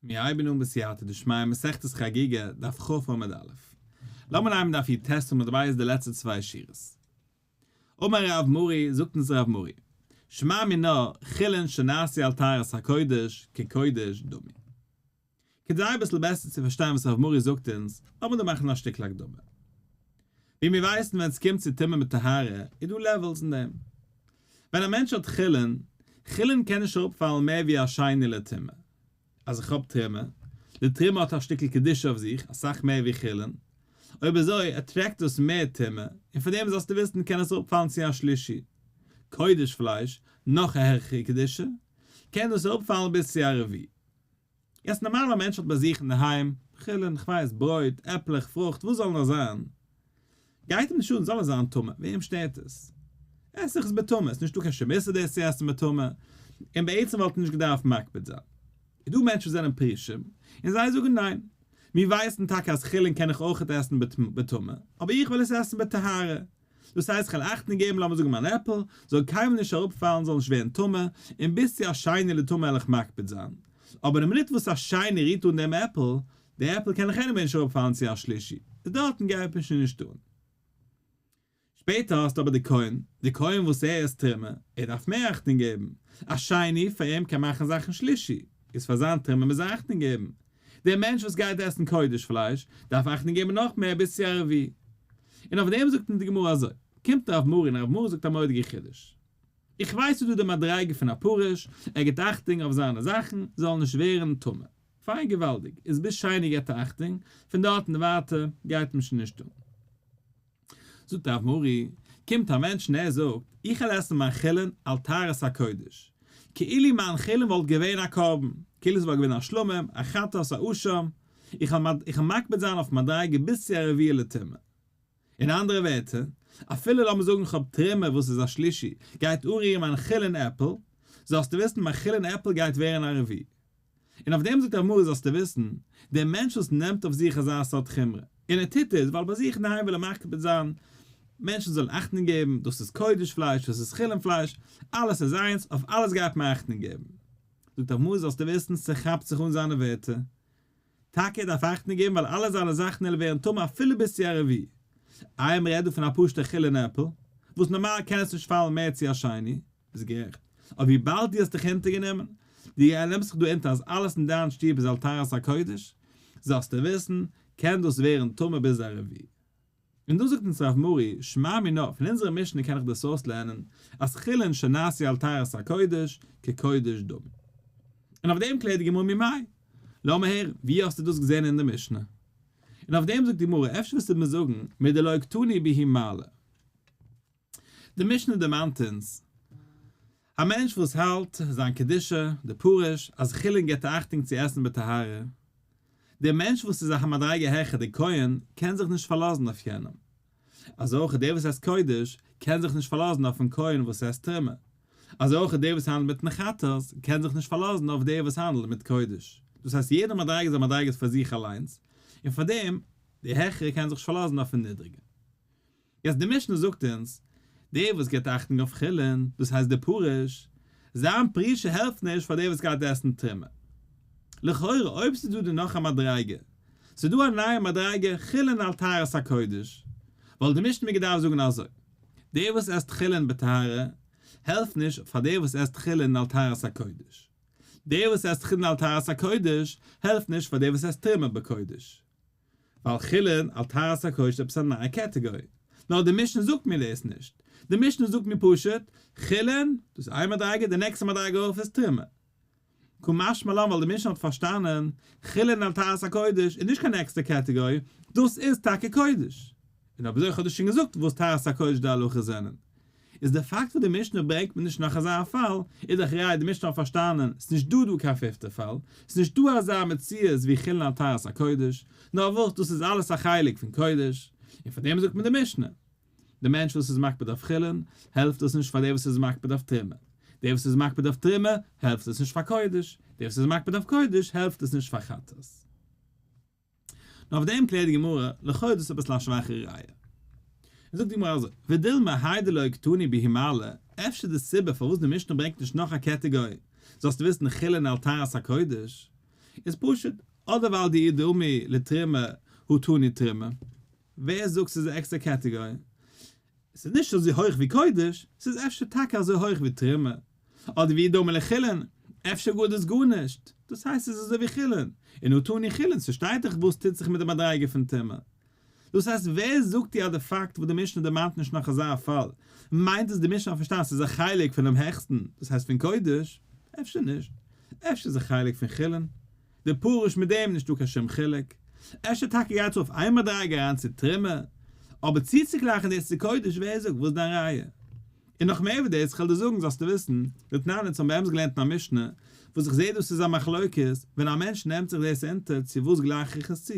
מיר הייבן אן בסייעתא דשמיא מסכת חגיגה, דף כ עמוד א'. לאמיר נעמען דף יט עמוד ב' די לעצטע צוויי שורות. אמר רב מרי, זאגט אונז רב מרי, שמע מינה, חולין שנעשו על טהרת הקודש, כקודש דמי. כדי אביסל בעסער צו פארשטיין וואס רב מרי זאגט אונז, לאמיר דא מאכן א שטיקל הקדמה. ווי מיר ווייסן ווען ס'קומט צו טומאה מיט טהרה, איז דא levels אין דעם. ווען א מענטש האט חולין, חולין קען נישט אראפפאלן מער ווי א שני לטומאה. אז איך האב תרומה, די תרומה האט א שטיקל קדושה אויף זיך, אסאך מער ווי חולין, אויב אזוי attract דאס מער טומאה, און פאר דעם זאלסטו וויסן קען עס אראפפאלן צו א שלישי. קודש פלייש, נאך א העכערע קדושה, קען דאס אראפפאלן ביז צו א רביעי. יעצט נארמאל א מענטש האט ביי זיך אינדערהיים, חולין, כ'ווייס, ברויט, עפלעך, פרוכט, וואס זאל נאר זיין, גייט אים נישט אן, זאל עס זיין טמא, וועם שטערט עס? עס איך עס בטומאה, עס איז נישטא קיין שום איסור דאס צו עסן בטומאה, און בעצם וואלט ער נישט געדארפט מקפיד זיין. איז דא מענטשן וואס זענען פרושים, און זיי זאגן ניין, מיר ווייסן טאקע אז חולין קען איך אויכעט עסן בטומאה, אבער איך וויל עס עסן בטהרה. דאס הייסט כ'וועל אכטונג געבן לאמיר זאגן מיין עפל זאל קיינמאל נישט אראפפאלן זאל נישט ווערן טמא, און ביז צו א שני לטומאה וועל איך מקפיד זיין. אבער די מינוט וואס א שני רירט אן דעם עפל, די עפל קען איך anyway נישט אראפפאלן צו א שלישי, איז דארטן גייט מיר שוין נישט אן. שפעטער האסטו אבער די כהן, די כהן וואס ער איז תרומה, ער דארף מער אכטונג געבן, א שני פאר אים קען מאכן זאכן שלישי, איז פאר זיין תרומה מוז ער אכטונג געבן. דער מענטש וואס גייט עסן קודש פלייש, דארף אכטונג געבן נאך מער ביז צו א רביעי. און אויף דעם זאגט אונז די גמרא אזוי, קומט רב מרי און רב מרי זאגט א מורא'דיגע חידוש. איך ווייס ס'איז דא די מדריגה פון א פרוש, ער גיבט אכטונג אויף זיינע זאכן זאלן נישט ווערן טמא. פיין געוואלדיג, איז ביז שני געבט ער אכטונג, פון דארט און ווייטער גייט אים שוין נישט אן. זאגט רב מרי, קומט א מענטש און ער זאגט, איך וועל עסן מיין חולין על טהרת הקודש, כאילו מיין חולין וואלט געווען א קרבן, כאילו עס וואלט געווען א שלמים, א חטאת, א אשם, איך וועל מקפיד זיין אויף מדריגה ביז צו א רביעי לטומאה. אין אנדערע ווערטער, אפילו לאמיר זאגן איך האב תרומה וואס איז א שלישי, גייט אנרירן מיין חולין עפל, זאלסטו וויסן מיין חולין עפל גייט ווערן א רביעי. און אויף דעם זאגט רב מרי זאלסטו וויסן, דער מענטש וואס נעמט אויף זיך אזא סארט חומרא, און ער טוט עס ווייל ביי זיך אינדערהיים וויל ער מקפיד זיין, מענטשן זאלן אכטונג געבן, דאס איז קודש פלייש, דאס איז חולין פלייש, אלעס איז איינס, אויף אלעס גייט מען אכטונג געבן. זאגט רב מרי זאלסטו וויסן, ס'כאפט זיך אן זיינע ווערטער, טאקע ער דארף אכטונג געבן ווייל אלע זיינע זאכן וועלן ווערן טמא אפילו ביז צו א רביעי. איי מ'רעדט דא פון א פשוט'ע חולין עפל, וואס נארמאל קען עס נישט פאלן מער צו א שני, ביסט גערעכט. אבער וויבאלד דו האסט דיך אונטערגענומען, דו נעמסט זיך דא אונטער אז אלעס אין דיין שטוב איז על טהרת הקודש, זאלסטו וויסן, קען דאס ווערן טמא ביז א רביעי. און דא זאגט אונז רב מרי, שמע מינה, פון אונזערע משנה קען איך דאס אויסלערנען, אז חולין שנעשו על טהרת הקודש, כקודש דמי. און אויף דעם קלערט די גמרא ממאי? לאמיר הערן, ווי האסטו דאס געזען אין די משנה? און אויף דעם זאגט די גמרא, אפשר וועסטו מיר זאגן, מדלא קתני בהו מעלה. די משנה דערמאנט אונז, א מענטש וואס האלט זיין קדושה, די פרוש, אז חולין גיבט אכטונג צו עסן בטהרה, דער מענטש וואס איז א מדריגה העכער די כהן קען זיך נישט פארלאזן אויף יענעם. אזוי אויך דער וואס עסט קודש קען זיך נישט פארלאזן אויפן כהן וואס עסט תרומה. אזוי אויך דער וואס האנדלט מיטן חטאת קען זיך נישט פארלאזן אויף דער וואס האנדלט מיט קודש. דאס הייסט יעדע מדריגה איז א מדריגה פאר זיך אליינס, און פאר דעם די העכערע קען זיך נישט פארלאזן אויפן נידריגע. יעצט די משנה זאגט אונז, דער וואס גיבט אכטונג אויף חולין, דאס הייסט דער פרוש, זיין פרישה העלפט נישט פאר דער וואס גייט עסן תרומה. לכאורה אויב ס'איז דא דא נאך א מדריגה, ס'איז דא א נייע מדריגה חולין על טהרת הקודש, וואלט די משנה מיר געדארפט זאגן אזוי, דער וואס עסט חולין בטהרה, העלפט נישט פאר דער וואס עסט חולין על טהרת הקודש. דער וואס עסט חולין על טהרת הקודש, העלפט נישט פאר דער וואס עסט תרומה בקודש. ווייל חולין על טהרת הקודש איז עפעס א נייע category. נאר די משנה זאגט מיר דאס נישט. די משנה זאגט מיר פשוט, חולין, דאס איז איין מדריגה, די נעקסטע מדריגה ארויף איז תרומה. קא משמע לן ווייל די משנה האט פארשטאנען, חולין על טהרת הקודש איז נישט קיין עקסטער category, דאס איז טאקע קודש. און אויב אזוי איך האב דיר שוין געזאגט וואס טהרת הקודש די הלכות זענען. איז די פאקט וואס די משנה ברענגט מיר נישט נאך אזא פאל, איז דאך ראיה די משנה האט פארשטאנען, ס'איז נישט דא דא קיין פיפטע פאל, ס'איז נישט דא אזא מציאות ווי חולין על טהרת הקודש, נאר וואס דאס איז אלעס א חלק פון קודש, און פאר דעם זאגט מיר די משנה, די מענטש וואס איז מקפיד אויף חולין, העלפט דאס נישט פאר דער וואס איז מקפיד אויף תרומה, דער וואס איז מקפיד אויף תרומה, העלפט עס נישט פאר קודש, דער וואס איז מקפיד אויף קודש, העלפט עס נישט פאר חטאת. נאר אויף דעם קלערט די גמרא, לכאו' איז דאס אביסל א שוואכערע ראיה. זאגט די גמרא אזוי, ודילמא האי דלא קתני בהו מעלה, אפשר די סיבה פארוואס די משנה ברענגט נישט נאך א category, זאלסטו וויסן חולין על טהרת הקודש, איז פשוט, אדער ווייל דאי דמי לתרומה הא תני תרומה. ווער זאגט ס'איז א עקסטערע קעטעגארי? ס'איז נישט אזוי הויך ווי קודש, ס'איז אפשר טאקע אזוי הויך ווי תרומה. אדער ואי דמי לחולין, אפשר גאר דאס גארנישט, דאס הייסט ס'איז אזוי ווי חולין, און הא תני חולין, ס'שטייט דאך וואס טוט זיך מיט די מדריגה פון טומאה. דאס הייסט ווער זאגט דיר אז די פאקט וואס די משנה דערמאנט נישט נאך אזא פאל, מיינט עס די משנה האט פארשטאנען ס'איז א חלק פונעם העכסטן, דאס הייסט פון קודש? אפשר נישט. אפשר איז א חלק פון חולין. די פרוש מיט דעם נישטא קיין שום חילוק. אפשר טאקע גייט עס אויף איין מדריגה אריין צו תרומה, אבער צוצוגלייכן דאס צו קודש ווער זאגט וואס איז דיין ראיה? און נאך מער ווי דאס, כ'וועל דיר זאגן זאלסטו וויסן, דתנן אונז האבן באמת געלערנט אין א משנה, וואס איך זעה דאס איז א מחלוקת, ווען א מענטש נעמט זיך דאס אונטער צו וואס גלייך איך עס צו?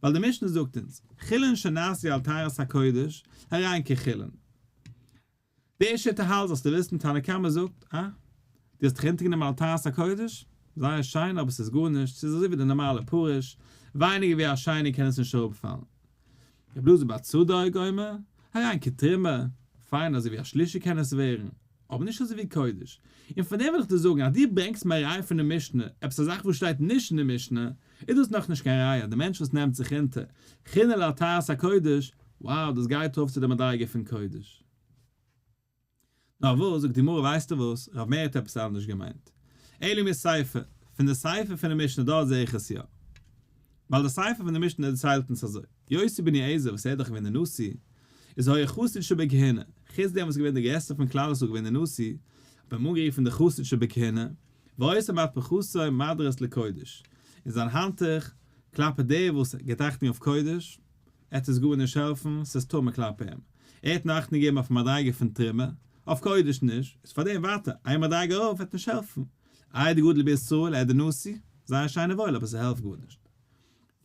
ווייל די משנה זאגט אונז, חולין שנעשו על טהרת הקודש, הרי הן כחולין. די שיטה האלט זאלסטו וויסן, תנא קמא זאגט, אה? דו האסט דיך אונטערגענומען על טהרת הקודש? זייער שיין אבער ס'איז גארנישט, ס'איז אזוי ווי די נארמאלע פרוש, ווייניגער ווי א שני קען עס נישט אראפפאלן. רבי אלעזר בר צדוק אומר, הרי הן כתרומה, פיין אזוי ווי א שלישי קען עס ווערן, אבער נישט אזוי ווי קודש. און פון דעם וויל איך דיר זאגן אז דו ברענגסט מיר א ראיה פון די משנה, עפעס א זאך וואס שטייט נישט אין די משנה, איז דאס נאכנישט קיין ראיה, די מענטש וואס נעמט זיך אונטער חולין על טהרת הקודש, wow דאס גייט ארויף צו די מדריגה פון קודש. נאר וואס, זאגט די גמרא ווייסטו וואס, רב מאיר האט עפעס אנדערש געמיינט. אלא מסיפא, פון די סיפא פון די משנה דארט זעה איך עס יא. ווייל די סיפא פון די משנה דערציילט אונז אזוי, יוסי בן יועזר וואס ער איז דאך געווען די נשיא, איז היה חסיד שבכהונה, חוץ דעם וואס איז געווען די גרעסטע פון כלל ישראל געווען די נשיא, האט מען אים אנגערופן די חסיד שבכהונה, והיתה מטפחתו מדרס לקודש, און זיין האנטוך כלפי דער וואס גיט אכטונג אויף קודש, עט עס גארנישט העלפן, ס'איז טמא כלפי אים. ער האט נאר אכטונג געגעבן אויפן מדריגה פון תרומה, אויף קודש נישט, איז פארדעם ווייטער, איין מדריגה ארויף וועט נישט העלפן. איי די גדול בישראל, ער איז די נשיא, זייער שיין און וואויל אבער ס'העלפט גארנישט.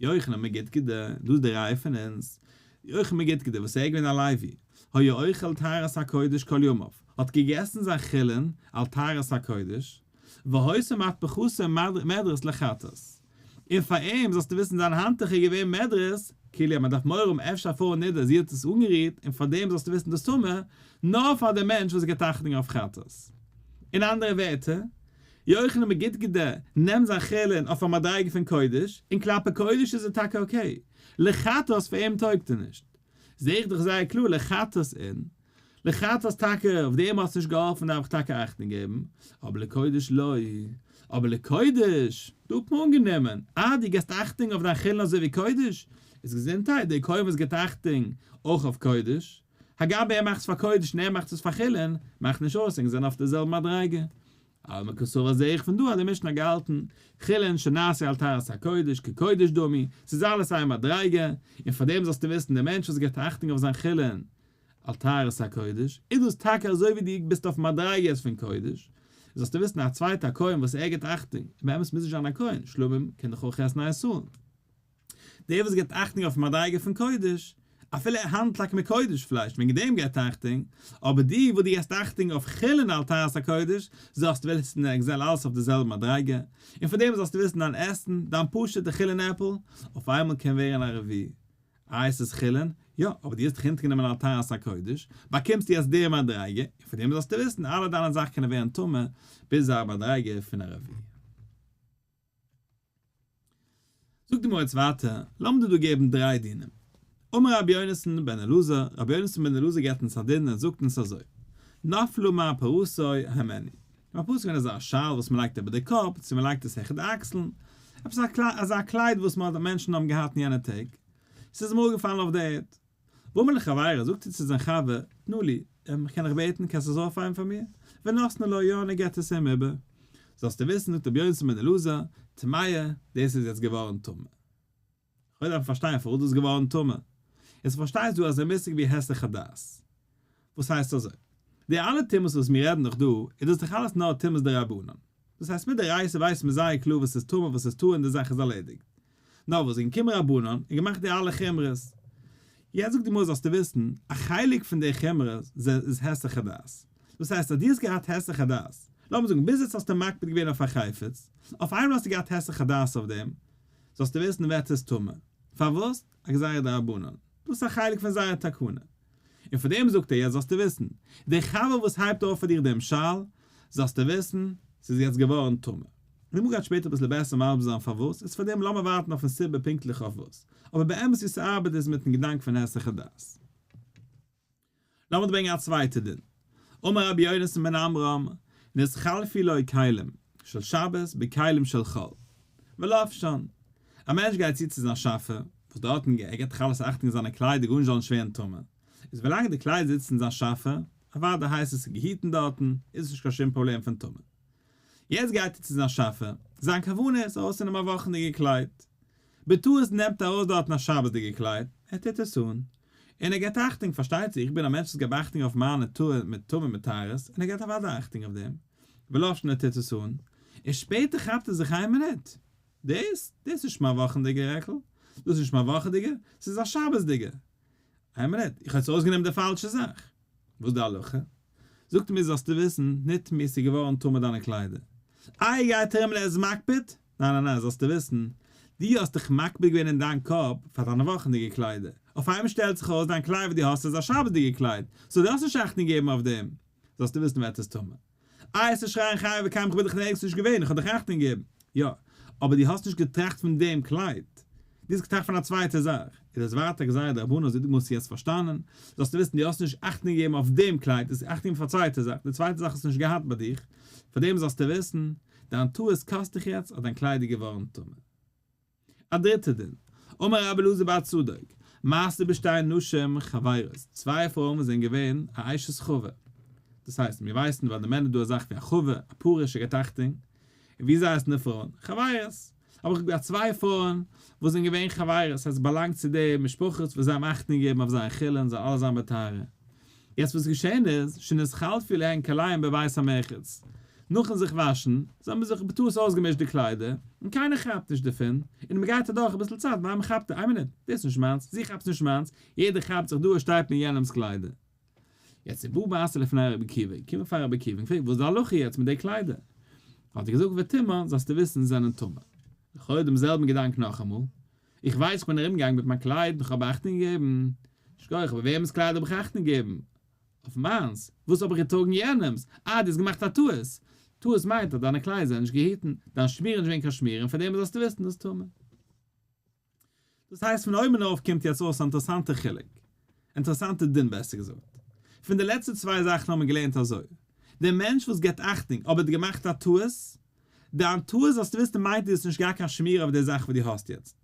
יוחנן מגודגדא, דא איז די ראיה פון אונז, יוחנן מגודגדא וואס ער איז געווען א לוי, היה אוכל טהרת הקודש כל ימיו, האט געגעסן זיין חולין על טהרת הקודש, והיתה מטפחתו מדרס לחטאת. און פאר אים, זאלסטו וויסן, זיין האנטוך איז געווען מדרס, כאילו אז מען דארף מורא האבן אפשר א פרוי נידה, זי האט עס אנגערירט, און פאר דעם זאלסטו וויסן דאס טמא, נאר פאר דעם מענטש וואס גיבט אכטונג אויף חטאת. אין אנדערע ווערטער, יוחנן מגודגדא נעמט זיין חולין אויף א מדריגה פון קודש, און כלפי קודש איז ער טאקע okay, לחטאת פאר אים טויגט ער נישט. זעה איך דאך זייער קלאר לחטאת אין. לחטאת טאקע, אויף דעם האט עס נישט געהאלפן דארף איך טאקע אכטונג געבן, אבער לקודש לא. אבער לקודש, דא האט מען אנגענומען, אה דו געסט אכטונג אויף דיין חולין אזוי ווי קודש, איז געזונטהייט, דער כהן וואס געבט אכטונג אויך אויף קודש, הגם ער מאכט עס פאר קודש און ער מאכט עס פאר חולין, מאכט נישט אויס, ענק זענען אויף די זעלבע מדריגה. אלמא קסבר זעה איך פון דא אז די משנה האט געהאלטן, חולין שנעשו על טהרת הקודש כקודש דמי, ס'איז אלעס איין מדריגה, און פאר דעם זאלסטו וויסן דער מענטש וואס געבט אכטונג אויף זיין חולין על טהרת הקודש, איז דאס טאקע אזוי ווי דו ביסט אויף מדריגות פון קודש, זאלסטו וויסן א צווייטע א כהן וואס ער גיבט אכטונג, און באמת מוז נישט זיין א כהן, שלמים קען דאך אויך עסן א ישראל. דער וואס גיבט אכטונג אויף מדריגה פון קודש, אפילו ער האנדלט טאקע מיט קודש פלייש, וועגן דעם גיבט אכטונג, אבער דו וואס דו גיבסט אכטונג אויף חולין על טהרת הקודש, זאלסטו וויסן ענק זענען אלעס אויף די זעלבע מדריגה, און פון דעם זאלסטו וויסן דיין עסן, דיין פשוט'ע חולין עפל, אויף איינמאל קען ווערן א רביעי. איי עס איז חולין? יא, אבער דו האסט דיך אונטערגענומען על טהרת הקודש, באקומסטו יעצט די מדריגה, און פון דעם זאלסטו וויסן אלע דיינע זאכן קענען ווערן טמא ביז א מדריגה פון א רביעי. זאגט די גמרא יעצט ווייטער, לאמיר דיר דא געבן דריי דינים. אמר רבי יונתן בן אלעזר, רבי יונתן בן אלעזר געבט אונז א דין און זאגט אונז אזוי, נפלה מפרתו הימנו. מפרתו איז געווען אזא שאל וואס מען לייגט איבער די קאפ, צו מען לייגט עס העכער די אקסלן, עפעס אזא קלייד וואס מען האט מענטשן האבן געהאט אין יענע טעג, ס'איז אים אראפגעפאלן אויף די ערד. ואמר לחבירו, זאגט ער צו זיין חבר, תנה לי, איך קען דיך בעטן, קענסט עס אויפהייבן פאר מיר? ונתנה לו, יא, און ער געבט עס אים איבער. זאלסטו וויסן, זאגט רבי יונתן בן אלעזר, טמאה, דאס איז יעצט געווארן טמא. כ'וועל דארפן פארשטיין פארוואס דאס איז געווארן טמא. יעצט פארשטייסט דו אזא מושג ווי היסח הדעת. וואס הייסט אזוי? די אלע טומאות וואס מיר רעדן דאך דא, איז דאס דאך אלעס נאר טומאות דרבנן. דאס הייסט מדאורייתא ווייסט מען זייער קלאר וואס איז טמא וואס איז טהור און די זאך איז ארלעדיגט. נאר וואס זענען געקומען רבנן און געמאכט די אלע חומרות. יעצט זאגט די גמרא זאלסטו וויסן, א חלק פון די חומרות איז היסח הדעת. דאס הייסט אז דו האסט געהאט היסח הדעת, לאמיר זאגן ביז יעצט האסטו מקפיד געווען אויף א חפץ, אויף איינמאל האסטו געהאט היסח הדעת אויף דעם, זאלסטו וויסן ווערט עס טמא. פארוואס? א גזירה דרבנן. דאס איז א חלק פון זייער תקנה. און פאר דעם זאגט ער יעצט זאלסטו וויסן, דער חבר וואס הייבט אויף פאר דיר דעם שאל, זאלסטו וויסן, ס'איז יעצט געווארן טמא. די גמרא גייט שפעטער אביסל בעסער מסביר זיין פארוואס, איז פארדעם לאמיר ווארטן אויפן סיבה פונקטליך אויף וואס, אבער באמת ווי ס'ארבעט איז מיטן געדאנק פון היסח הדעת. לאמיר ברענגען א צווייטע דין. אמר רבי יונתן בן עמרם, נתחלפו לו כלים של שבת בכלים של חול, ולבשן. א מענטש גייט צו צו זיין שאפע, וואס דארטן ער געבט דאך אלעס אכטונג זיינע קליידער גארנישט זאל נישט ווערן טמא, איז ווילאנג די קלייד זיצט אין זיין שאפע, אוודאי הייסט עס געהיטן דארטן, איז עס נישט קיין שום פראבלעם פון טומאה. יעצט גייט ער צו זיין שאפע, זיין כוונה איז ארויסצונעמען א וואכענדיגע קלייד. בטעות נעמט ער ארויס דארטן א שבת'דיגע קלייד, ער טוט עס אן, און ער געבט אכטונג, פארשטייט זיך איך בין א מענטש וואס געב אכטונג אויף מיינע טומאה מיט טומאה מיט טהרות, און ער געבט אוודאי אכטונג אויף דעם, ולבשן ער טוט עס אן, און שפעטער כאפט ער זיך איין מינוט, דאס, דאס איז נישט מיין וואכענדיגע רעקל, דאס איז נישט מיין וואכעדיגע, ס'איז א שבת'דיגע. איין מינוט, איך האב יעצט ארויסגענומען די פאלשע זאך. וואס די הלכה? זאגט מיר זאלסטו וויסן, נטמאו ס'איז געווארן טמא דיינע קליידער. איי גייט ארום און ער איז מקפיד? ניין ניין ניין זאלסטו וויסן, דו האסט דיך מקפיד געווען אין דיין קאפ פאר דיינע וואכענדיגע קליידער, אויף איינמאל שטעלט זיך אויס דיין קלייד וואס דו האסט איז א שבת'דיגע קלייד, so דו האסט נישט אכטונג געגעבן אויף דעם, זאלסטו וויסן ווערט עס טמא. איי עס איז שרייען חי וקיים איך בין דאך נערגעץ נישט געווען איך האב דאך אכטונג געגעבן. יא, אבער דו האסט נישט געטראכט פון דעם קלייד. דו האסט געטראכט פון א צווייטע זאך. איז עס ווייטער גזירה דרבנן אזוי דו האסט יעצט פארשטאנען. זאלסטו וויסן דו האסט נישט אכטונג געגעבן אויף דעם קלייד, דו האסט אכטונג געגעבן אויף א צווייטע זאך, די צווייטע זאך האסטו נישט געהאט ביי דיך. פאר דעם זאלסטו וויסן, דיין טעות קאסט דיך יעצט אז דיין קלייד איז געווארן טמא. א דריטע דין, אמר רבי אלעזר בר צדוק, מעשה בשתי נשים חברות, צוויי פרויען וואס זענען געווען א אשת חבר, דאס הייסט מיר ווייסן ביי די מענער דא א זאך ווי א חבר, א פרוש ער געבט אכטונג, און ווי אזוי הייסן די פרויען? חברות, אבער איך האב צוויי פרויען וואס זענען געווען חברות, ס'הייסט באלאנגט צו די משפחות וואס זיי האבן אכטונג געגעבן אויף זייער חולין זאל אלעס זיין בטהרה. יעצט וואס געשען איז, שנתחלפו להן כליהן בבית המרחץ, נאכן זיך וואשן, זיי האבן זיך בטעות אויסגעמישט די קליידער, און קיינער כאפט נישט דערפון, און מען גייט אדורך אביסל צייט ביי מען כאפט, איין מינוט, דאס איז נישט מיינס, זי כאפט נישט מיינס, יעדער כאפט זיך דא עס שטייט מיר יענעמס קליידער. יעצט איז בא מעשה לפני רבי עקיבא, געקומען פאר רבי עקיבא און געפרעגט וואס איז די הלכה יעצט מיט די קליידער? האט ער געזאגט וטמאן, זאלסטו וויסן זענען טמא. לכאורה דעם זעלבן געדאנק נאכאמאל, איך ווייס איך בין ארומגעגאנגען מיט מיין קלייד און איך האב אכטונג געגעבן, שכוח, אבער וועמענס קלייד האב איך אכטונג געגעבן? אויף מיינס? וואס האב איך געטראגן יענעמס? אה, דו האסט געמאכט א טעות. טעות מיינט אז דיינע קליידער זענען נישט געהיטן, דיין שמירה איז נישט געווען קיין שמירה און פאר דעם זאלסטו וויסן דאס טמא. דאס הייסט פון אויבן אויף קומט יעצט אויס א אינטערעסאנטע חילוק, אינטערעסאנטע דין בעסער געזאגט. פון די לעצטע צוויי זאכן האבן מיר געלערנט אזוי, דער מענטש וואס גיבט אכטונג אבער האט געמאכט א טעות, דיין טעות זאלסטו וויסן מיינט דו האסט נישט געהאט קיין שמירה אויף די זאך וואס דו האסט יעצט.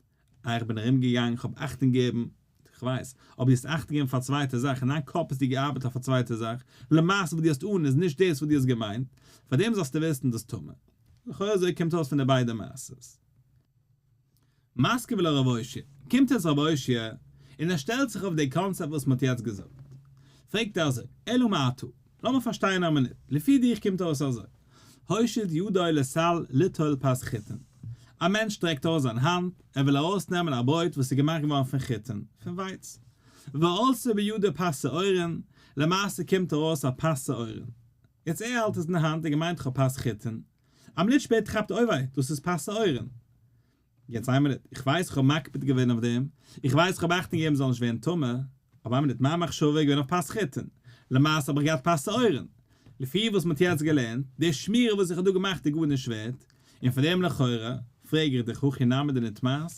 אה איך בין ארום געגאנגען איך האב אכטונג געגעבן, איך ווייס, אבער דו האסט אכטונג געגעבן פאר א צווייטע זאך, אין דיין קאפ האסטו געארבעט אויף א צווייטע זאך, למעשה וואס דו האסט אן איז נישט דאס וואס דו האסט געמיינט, פארדעם זאלסטו וויסן דאס טמא. לכאורה אזוי קומט אויס פון די ביידע מעשות. מתקיף לה רב אושעיא, קומט יעצט רב אושעיא און ער שטעלט זיך אויף די קאנצעפט וואס מ'האט יעצט געזאגט, פרעגט ער אזוי, אלא מעתה, לאמיר פארשטיין א מינוט, לפי דיך קומט אויס אזוי, הושיט ידו לסל ליטול פת חיטין, א מענטש שטרעקט אויס זיין האנט, ער וויל ארויסנעמען א ברויט וואס איז געמאכט געווארן פון חיטין, פון ווייץ, ועלתה בידו פת שעורין, למעשה קומט ארויס א פת שעורין, יעצט ער האלט עס אין די האנט, ער געמיינט כ'האב פת חיטין, א מינוט שפעטער כאפט ער אוי וויי, דאס איז פת שעורין. יעצט איין מינוט, איך ווייס איך האב מקפיד געווען אויף דעם, איך ווייס איך האב אכטונג געגעבן ס'זאל נישט ווערן טמא, אבער איין מינוט, מיין מחשבה איז געווען אויף פת חיטין, למעשה האב איך געהאט פת שעורין. לפי וואס מ'האט יעצט געלערנט, די שמירה וואס איך האב דא געמאכט איז גארנישט ווערט, און פאר דעם לכאורה, פרעג איך דיך הכי נמי דנטמאת,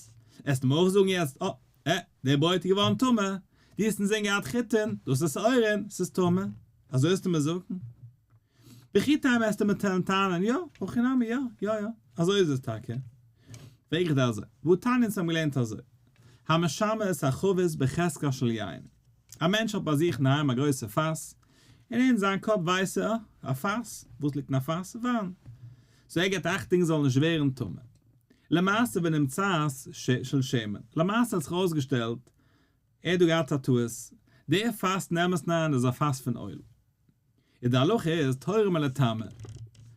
עסטו מיר אויך זאגן יעצט, אה, אה, דער ברויט איז געווארן טמא, דו האסט אינזין געהאט חיטין, דאס איז שעורין, ס'איז טמא. אזוי וועסטו מיר זאגן? וכי תימא וועסטו מיר טענה'ן, יא, הכי נמי, יא, יא, יא, אזוי איז עס טאקע. פרעג איך דיר אזוי, והא תניא אונז האבן געלערנט אזוי, המשמר את החבית בחזקה של יין, א מענטש האט ביי זיך אינדערהיים א גרויסע פאס, און אין זיין קאפ ווייסט ער, אה, א פאס, וואס ליגט אין א פאס? וויין. so ער געבט אכטונג זאל נישט ווערן טמא. למעשה ונמצאת של שמן, למעשה האט זיך ארויסגעשטעלט, ער האט דא געהאט א טעות, דער פאס נעמעס ניין איז א פאס פון אויל. איז די הלכה איז טהורה מלטמא,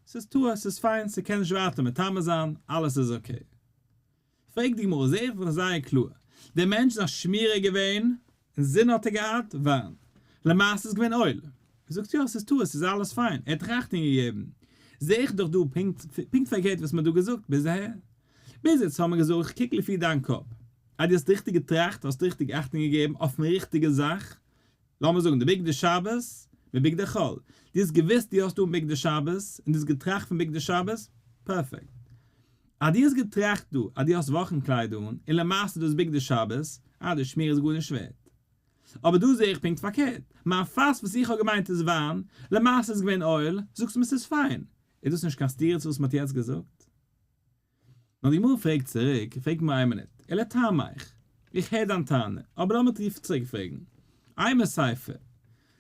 ס'איז טהור, ס'איז פיין, ס'קען נישט ווייטער מטמא זיין, אלעס איז okay. פרעגט די גמרא, זעה איך דאך זייער קלאר, דער מענטש איז א שמירה געווען, אין זין האט ער געהאט וויין, למעשה איז געווען אויל. ער זאגט יא, ס'איז טהור, ס'איז אלעס פיין, ער האט דאך אכטונג געגעבן. זעה איך דאך דא פונקט פונקט פארקערט וואס מ'האט דא געזאגט ביז אהער. ביז יעצט האבן מיר געזאגט, קוק לפי דיין קאפ, אז דו האסט ריכטיג געטראכט, האסט ריכטיג אכטונג געגעבן אויפן ריכטיגע זאך, לאמיר זאגן די בגדי שבת מיט בגדי חול, דו האסט געוואוסט דו האסט אן בגדי שבת און דו האסט געטראכט פון בגדי שבת, פערפעקט. אז דו האסט געטראכט דא אז דו האסט וואכן קליידער אן, און למעשה דאס בגדי שבת, אה די שמירה איז גארנישט ווערט. אבער דא זע איך פונקט פארקערט, מיין פאס וואס איך האב געמיינט איז וויין, למעשה איז געווען oil, זאגסטו מיר ס'איז פיין. איז דאס נישט קיין סתירה צו וואס מ'האט יעצט געזאגט? נאר די גמרא פרעגט צוריק, פרעגט מיר איין מינוט, ולטעמיך, איך הער דיין טענה, אבער לאמיר טיף צוריק פרעגן, אימא סיפא,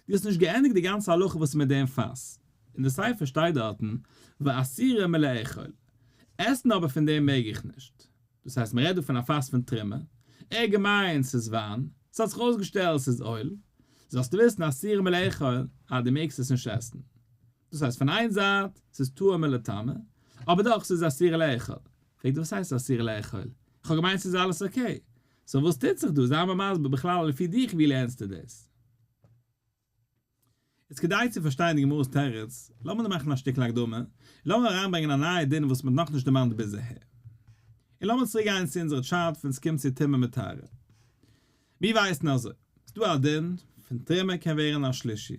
דו האסט נישט געענדיגט די גאנצע הלכה וואס איז מיט דעם פאס, אין די סיפא שטייט דארטן ואסורה מלאכול, עסן אבער פון דעם מעג איך נישט, דאס הייסט מען רעדט דא פון א פאס פון תרומה, ער האט געמיינט ס'איז וויין, ס'האט זיך אויסגעשטעלט ס'איז oil, זאלסטו וויסן אסורה מלאכול אז דו מעגסט עס נישט עסן. דאס הייסט פון איין זייט ס'איז טהור מלטמא, אבער דאך ס'איז אסור לאכול. פרעגט ער וואס הייסט אסור לאכול? איך האב געמיינט ס'איז אלעס okay. So וואס טוט זיך דא? זיי מיר מסביר בכלל לפי דיך ווי לערנסטו דאס? איז כדי צו פארשטיין די גמרא'ס תירוץ, לאמיר דא מאכן א שטיקל הקדמה, לאמיר אריינברענגען א נייע דין וואס מ'האט נאכנישט דערמאנט ביז אהער. און לאמיר צוריק גיין צו אונזערע chart ווען ס'קומט צו טומאה מיט טהרה. מיר ווייסן אזוי, ס'דא א דין פון תרומה קען ווערן א שלישי.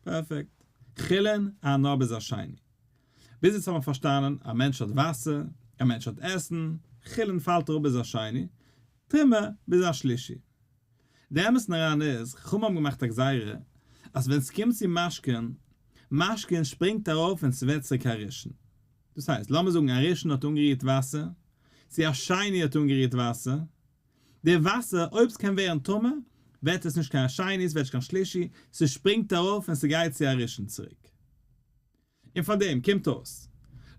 Perfect. חולין, א נאר ביז א שני. ביז יעצט האט מען פארשטאנען, א מענטש האט וואסער, א מענטש האט עסן, חולין פאלט אראפ ביז א שני, תרומה ביז א שלישי. די אמת'ן אריין איז, חכמים האבן געמאכט א גזירה, אז ווען ס'קומט צו משקין, משקין שפרינגט ארויף און ס'ווערט צוריק א ראשון. דאס הייסט, לאמיר זאגן א ראשון האט אנגערירט וואסער, צו א שני האט אנגערירט וואסער, די וואסער, אויב ס'קען ווערן טמא, ווערט עס נישט קיין שני, ס'ווערט נישט קיין שלישי, ס'שפרינגט ארויף און ס'גייט צו א ראשון צוריק. און פאר דעם קומט אויס,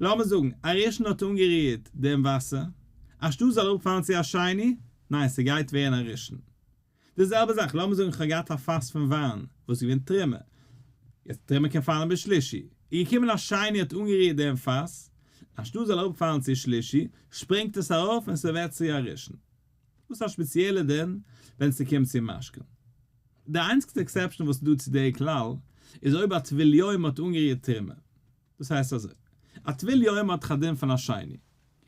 לאמיר זאגן, א ראשון האט אנגערירט דעם וואסער, אנשטאט זאל אראפפאלן צו א שני, ניין, ס'גייט ווערן א ראשון. די זעלבע זאך, לאמיר זאגן איך האב געהאט א פאס פון וויין, וואס איז געווען תרומה, יעצט תרומה קען פאלן ביז שלישי, איז געקומען א שני האט אנגערירט דעם פאס, אנשטאט זאל אראפפאלן צו שלישי, שפרינגט עס ארויף און ס'ווערט צו א ראשון. דאס איז א שפעציעלע דין ווען ס'קומט צו משקין. די איינציגסטע exception וואס איז דא צו די כלל, איז אויב א טבול יום האט אנגערירט תרומה. דאס הייסט אזוי, א טבול יום האט דאך א דין פון א שני.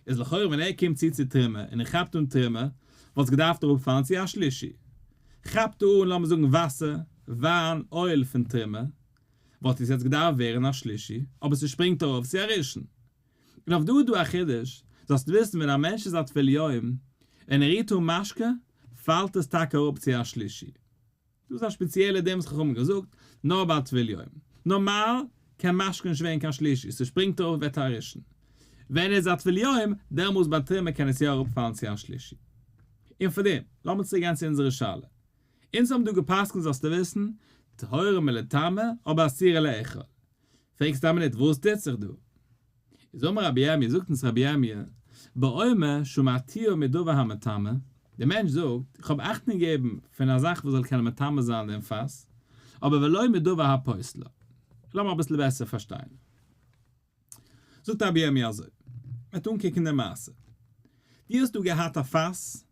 איז לכאורה ווען ער קומט צו צו תרומה און ער כאפט אן תרומה, וואלט עס געדארפט אראפפאלן צו א שלישי. כאפט ער אן לאמיר זאגן וואסער, וויין, oil פון תרומה, וואלט עס יעצט געדארפט ווערן א שלישי, אבער ס'שפרינגט ארויף צו א ראשון. און אויף דא איז דא א חידוש, זאלסט וויסן ווען א מענטש איז א טבול יום, און ער רירט אן משקה, פאלט עס טאקע אראפ צו א שלישי. דאס איז א שפעציעלע דין וואס חכמים האבן געזאגט, נאר ביי א טבול יום. נארמאל קען משקה נישט ווערן קיין שלישי, ס'שפרינגט ארויף ווערט א ראשון. ווען ער איז א טבול יום, דעמאלס ביי תרומה קען עס יא אראפפאלן צו א שלישי. און פאר דעם, לאמיר צוריק גיין צו אונזערע שאלה. אונז האבן דא גע'פסק'נט זאלסטו וויסן, טהורה מלטמא, אבער אסורה לאכול. פרעגסט א מינוט וואס טוט זיך דא? איז אמר רבי ירמי', זאגט אונז רבי ירמי', באומר שמרתיה מדבר המטמא, דער מענטש זאגט, איך האב אכטונג געגעבן פון א זאך וואס זאל קענען מטמא זיין דעם פאס, אבער ולא מדבר הפוסלה. לאמיר אביסל בעסער פארשטיין. זאגט רבי ירמי' אזוי, מ'וועט אנקוקן די מעשה. דו האסט דא געהאט א פאס,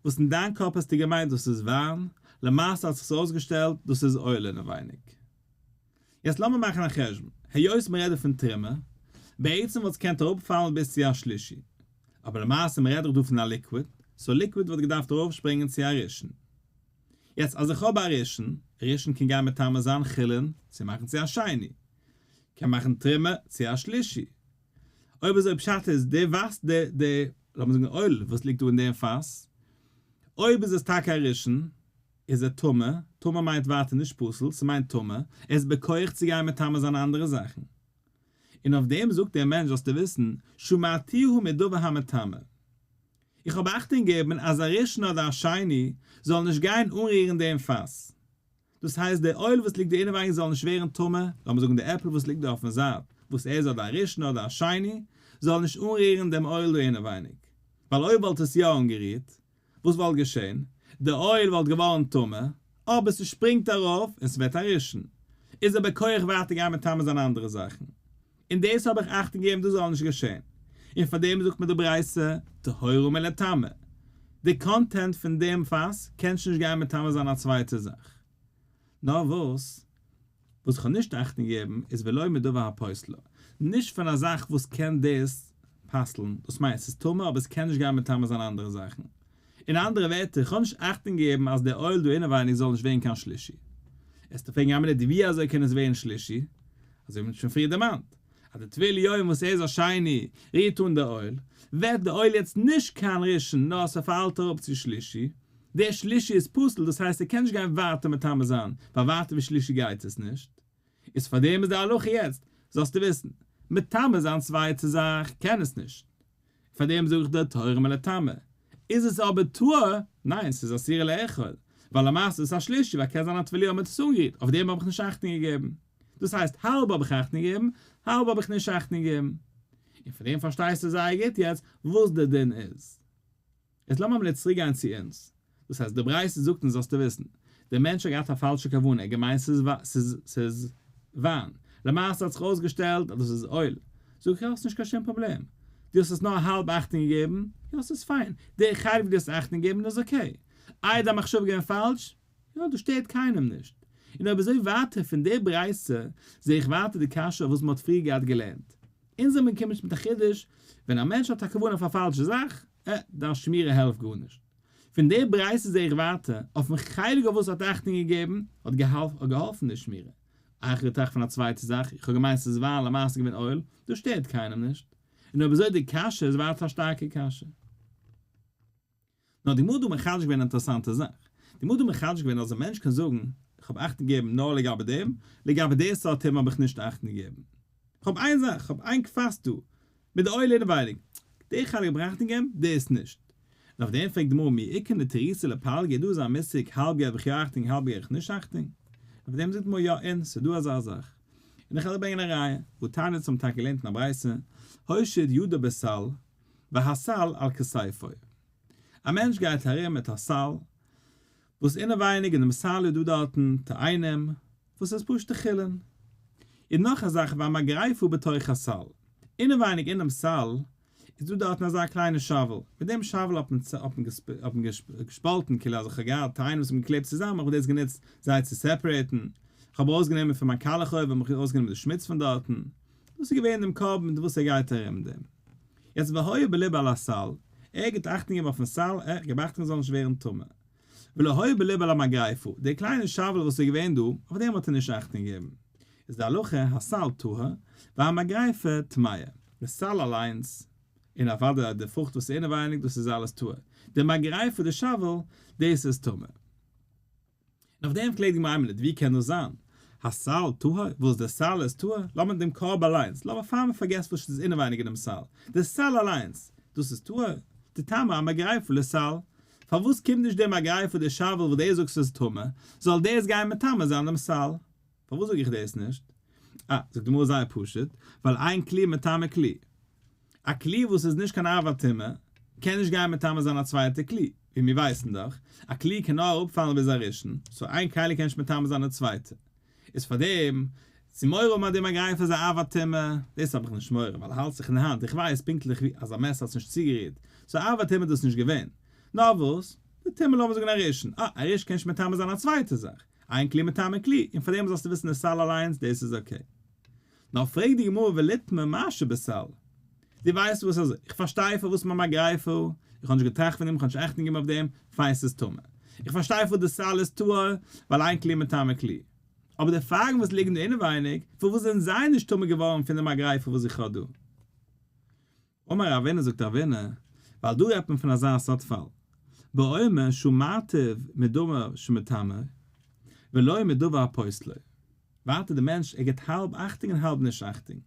וואס אין דיין קאפ האסטו געמיינט דאס איז וויין, למעשה האט זיך עס אויסגעשטעלט דאס איז oil אינעווייניג. יעצט לאמיר מאכן א חשבון, היות מ'רעדט דא פון תרומה, בעצם וואלט עס געקענט אראפפאלן ביז צו א שלישי, אבער למעשה מ'רעדט דאך דא פון א liquid, so liquid וואלט געדארפט ארויפשפרינגען צו א ראשון. יעצט אז איך האב א ראשון, ראשון קען גיין מטמא זיין חולין צו מאכן צו א שני, קען מאכן תרומה צו א שלישי. אויב אזוי פשט איז די וואס די די לאמיר זאגן oil וואס ליגט דא אין דעם פאס, אויב איז עס טאקע א ראשון, איז ער טמא, טמא מיינט ווייטער נישט פסול, ס'מיינט טמא, ער איז בכח צו גיין מטמא זיין אנדערע זאכן. און אויף דעם זאגט דער מענטש זאלסטו וויסן, שמרתיה מדבר המטמא. איך האב אכטונג געגעבן אז א ראשון אדער א שני זאל נישט גיין אנרירן דעם פאס. דאס הייסט דער oil וואס ליגט דא אינעווייניג זאל נישט ווערן טמא, לאמיר זאגן די עפל וואס ליגט דא אויפן זייט, וואס ער איז אדער א ראשון אדער א שני, זאל נישט אנרירן דעם oil דא אינעווייניג. ווייל אויב וואלט עס יא אנגערירט, וואס וואלט געשען? די oil וואלט געווארן טמא, אבער ס'שפרינגט ארויף און ס'ווערט א ראשון. איז ער בכח ווייטער גיין מטמא זיין אנדערע זאכן. און דאס האב איך אכטונג געגעבן דאס זאל נישט געשען. און פאר דעם זאגט מיר די ברייתא, טהורה מלטמא. די content פון דעם פאס קען שוין נישט גיין מטמא זיין א צווייטע זאך. נאר וואס? וואס איך האב נישט אכטונג געגעבן איז ולא מדבר הפוסלה, נישט פון א זאך וואס קען דאס פסל'ן, דאס מיינט ס'איז טמא אבער עס קען נישט גיין מטמא זיין אנדערע זאכן. אין אנדערע ווערטער, איך האב נישט אכטונג געגעבן אז דער oil דא אינעווייניג זאל נישט ווערן קיין שלישי. עסטו פרעגן א מינוט ווי אזוי קען עס ווערן שלישי? אזוי ווי מ'האט שוין פריער דערמאנט. אז די טבול יום וואס ער איז א שני רירט אן די אויל, ווערט די אויל יעצט נישט קיין ראשון נאר ס'פאלט אראפ צו שלישי, דער שלישי איז פסול דאס הייסט ער קען נישט גיין ווייטער מטמא זיין ווייל ווייטער ווי שלישי גייט עס נישט, איז פארדעם איז די הלכה יעצט זאלסטו וויסן, מטמא זיין צווייטע זאך קען עס נישט, פארדעם זאג איך דיר טהורה מלטמא. איז עס אבער טהור? ניין ס'איז אסורה לאכול, ווייל למעשה איז עס א שלישי ווייל קען זיין א טבול יום האט עס אנגערירט, אויף דעם האב איך נישט אכטונג געגעבן. דאס הייסט האלב האב איך אכטונג געגעבן, האלב האב איך נישט אכטונג געגעבן. און פון דעם פארשטייסטו זייער גוט יעצט וואס די דין איז. יעצט לאמיר אמאל צוריק גיין צו אונז. דאס הייסט די ברייתא זאגט אונז זאלסטו וויסן, דער מענטש האט געהאט א פאלשע כוונה, ער האט געמיינט ס'איז ס'איז וויין, למעשה האט זיך אויסגעשטעלט אז דאס איז אויל, זאג איך האסט נישט קיין שום פראבלעם, דו האסט עס נאר האלב אכטונג געגעבן, יא ס'איז פיין, די חלק וואס דו האסט אכטונג געגעבן איז okay, איי דיין מחשבה געווען פאלש? יא דאס שטערט קיינעם נישט. און אויב אזוי ווייטער פון די ברייתא זעה איך ווייטער די קשיא אויף וואס מ'האט פריער געהאט געלערנט. אונז זעמיר געקומען מיט א חידוש, ווען א מענטש האט א כוונה אויף א פאלשע זאך, אה, דיין שמירה העלפט גארנישט. פון די ברייתא זעה איך ווייטער, אויפן חלק אויף וואס האט אכטונג געגעבן, האט געהאלפן די שמירה. איך געטראכט פון א צווייטע זאך, איך האב געמיינט ס'איז וויין למעשה געווען אויל, דאס שטערט קיינעם נישט. און אויב אזוי די קשיא איז ווייטער א שטארקע קשיא. נאר די גמרא האט דא מחדש געווען א אינטערעסאנטע זאך. די גמרא האט דא מחדש געווען אז א מענטש קען זאגן, איך האב אכטונג געגעבן נאר לגבי דעם, לגבי די סארט טומאה האב איך נישט אכטונג געגעבן. איך האב איין זאך, איך האב איין קוואסט דא, מיט די אויל אינעווייניג. די חלק האב איך אכטונג געגעבן, דאס נישט. און אויף דעם פרעגט די גמרא מי איכא נטירותא לפלגא, איז דא אזא מושג האלב געב איך יא אכטונג האלב געב איך נישט אכטונג? און אויף דעם זאגט די גמרא יא אין, ס'איז דא אזא זאך. און איך וועל דיר ברענגען א ראיה. והתניא אונז האבן טאקע געלערנט אין א ברייתא, הושיט ידו בסל, והסל על כתפו. א מענטש גייט ארום מיט א סל, וואס אינעווייניג אין דעם סל איז דא דארטן תאנים, וואס איז פשוט'ע חולין. און נאך א זאך והמגריפה בתוך הסל. אינעווייניג אינעם סל איז דא דארטן אזא קליינע shovel, מיט דעם shovel האט מען האט מען געשפאלטן, כאילו אז איך האב געהאט תאנים וואס האבן געקלעבט צוזאמען, איך האב דאס גענוצט זיי צו separate ן, איך האב ארויסגענומען פון מיין קאלעך אויוון האב איך ארויסגענומען די שמוץ פון דארטן, דאס איז געווען דעם קרבן מיט וואס ער גייט ארום דעם. יעצט והיה בלבו על הסל, ער גיט אכטונג געבן אויפן סל, ער געב אכטונג עס זאל נישט ווערן טמא. ולא היה בלבו על המגריפה, די קליינע shovel וואס איז געווען דא, אויף דעם האט ער נישט אכטונג געגעבן. איז די הלכה, הסל טהור, והמגריפה טמאה. די סל אליינס, און אוודאי די פרוכט וואס איז אינעווייניג, דאס איז אלעס טהור. די מגריפה, די shovel, דאס איז טמא. און אויף דעם פרעגט די גמרא איין מינוט, ווי קען דאס זיין? הסל טהור? וואס די סל איז טהור? לאמיר דעם קארב אליינס, לאמיר פאר מען פארגעסט וואס איז אינעווייניג אינעם סל, די סל אליינס, דאס איז טהור? תיטמא המגריפה לסל, פארוואס קומט נישט דער מגריפה די shovel וואס דו זאגסט איז טמא, זאל דאס גיין מטמא זיין דעם סל? פארוואס זאג איך דאס נישט? אה, זאגט די גמרא זייער פשוט, ווייל אין כלי מטמא כלי. א כלי וואס איז נישט קיין אב הטומאה, קען נישט גיין מטמא זיין א צווייטע כלי, ווי מיר ווייסן דאך, א כלי קען נאר אראפפאלן ביז א ראשון, so איין כלי קען נישט מטמא זיין די צווייטע. איז פארדעם, צו מורא האבן אז די מגריפה איז א אב הטומאה, דאס האב איך נישט מורא, ווייל ער האלט זיך אין די האנט, איך ווייס פונקטליך ווי אז א מעסער האט עס נישט צוגערירט, so אב הטומאה איז דאס נישט געווען. נאר וואס, די טומאה לאמיר זאגן א ראשון, אה, א ראשון קען נישט מטמא זיין א צווייטע זאך, אין כלי מטמא כלי, און פארדעם זאלסטו וויסן די סל אליינס, דאס איז okay. נאר פרעגט די גמרא וליטמא מה שבסל. דו ווייסט וואס אזוי, איך פארשטיי פארוואס מיין מגריפה, איך האב נישט געטראכט פון דעם, איך האב נישט אכטונג געגעבן אויף דעם, פיין ס'איז טמא. איך פארשטיי פארוואס די סל איז טהור, ווייל אין כלי מטמא כלי. אבער די פייגן וואס ליגן דא אינעווייניג, פארוואס זענען זיי נישט טמא געווארן פון די מגריפה וואס איך האב דא? אמר רבינא זאגט רבינא, ווייל דא רעדט מען פון אזא סארט פאל, באומר שמרתיו מדבר שמטמא ולא מדבר הפוסלו, ווייטער די מענטש ער גיבט האלב אכטונג און האלב נישט אכטונג,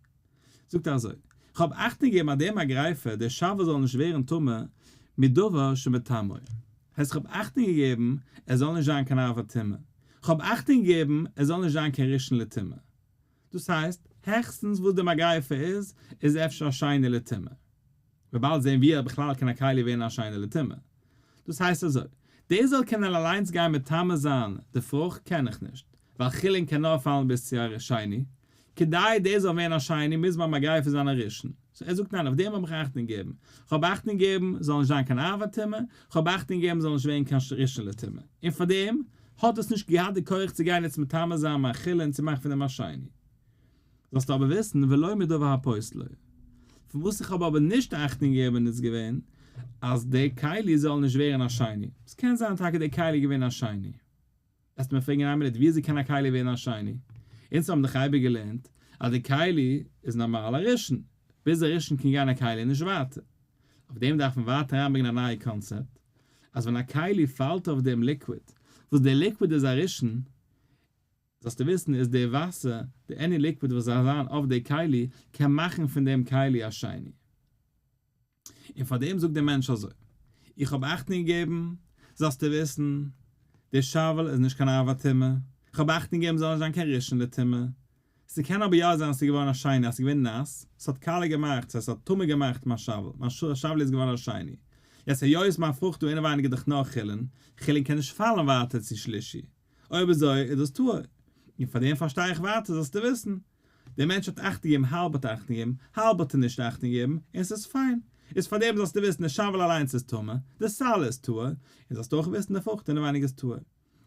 זאגט ער אזוי, כ'האב אכטונג געגעבן אז דער מגריפה, דער shovel זאל נישט ווערן טמא מדבר שמטמאו, הייסט כ'האב אכטונג געגעבן ער זאל נישט זיין קיין אב הטומאה, כ'האב אכטונג געגעבן ער זאל נישט זיין קיין ראשון לטומאה, דאס הייסט, העכסטנס וואס די מגריפה איז, איז אפשר א שני לטומאה. מיר באלד זעהן ווי בכלל קען א כלי ווערן א שני לטומאה. דאס הייסט אזוי, דער זאל קענען אליינס גיין מטמא זיין די פרוכט קען איך נישט, ווייל חולין קען נאר פאלן ביז צו א שני, כדי דער זאל ווערן א שני מוז מיין מגריפה זיין א ראשון. so ער זאגט ניין אויף דעם האב איך אכטונג געגעבן, כ'האב אכטונג געגעבן זאל נישט זיין קיין אב הטומאה, כ'האב אכטונג געגעבן זאל נישט ווערן קיין ראשון לטומאה, און פארדעם האט עס נישט געהאט די כח צו גיין יעצט מטמא זיין מיין חולין און צו מאכן פון דעם א שני. זאלסטו אבער וויסן ולא מדבר הפוסלו. פון וואס איך האב אבער נישט אכטונג געגעבן איז געווען אז די כלי זאל נישט ווערן א שני. עס קען זיין טאקע די כלי איז געווען א שני. וועסטו מיר פרעגן איין מינוט וויאזוי קען א כלי ווערן א שני? אונז האבן דאך אייביג געלערנט. אז די כלי איז נארמאל א ראשון, ביז א ראשון קען גיין א כלי נישט ווייטער. אויף דעם דארף מען ווייטער אריינברענגען א נייע קאנצעפט, אז ווען א כלי פאלט אויף דעם liquid, וואס דער liquid איז א ראשון, זאלסטו וויסן איז די וואסער, די any liquid וואס זאל זיין אויף די כלי, קען מאכן פון דעם כלי א שני. און פאר דעם זאגט דער מענטש אזוי, איך האב אכטונג געגעבן, זאלסטו וויסן, די shovel איז נישט קיין אב הטומאה, איך האב אכטונג געגעבן זאל נישט זיין קיין ראשון לטומאה, ס'קען אבער יא זיין אז ס'איז געווארן א שני, אז ס'איז געווען נאס, ס'האט קאלע געמאכט, ס'הייסט ס'האט טמא געמאכט מיין shovel, מיין shovel איז געווארן א שני. יעצט היות מיין פרוכט דא אינעווייניג איז דאך נאר חולין, חולין קען נישט פאלן ווייטער צו שלישי, אויב אזוי איז דאס טהור. און פאר דעם פארשטיי איך ווייטער זאלסטו וויסן. דער מענטש האט אכטונג געגעבן, האלב האט אכטונג געגעבן, האלב האט ער נישט אכטונג געגעבן, און ס'איז פיין. איז פאר דעם זאלסטו וויסן די shovel אליינס איז טמא, די סל איז טהור, און זאלסטו אויך וויסן די פרוכט אינעווייניג איז טהור.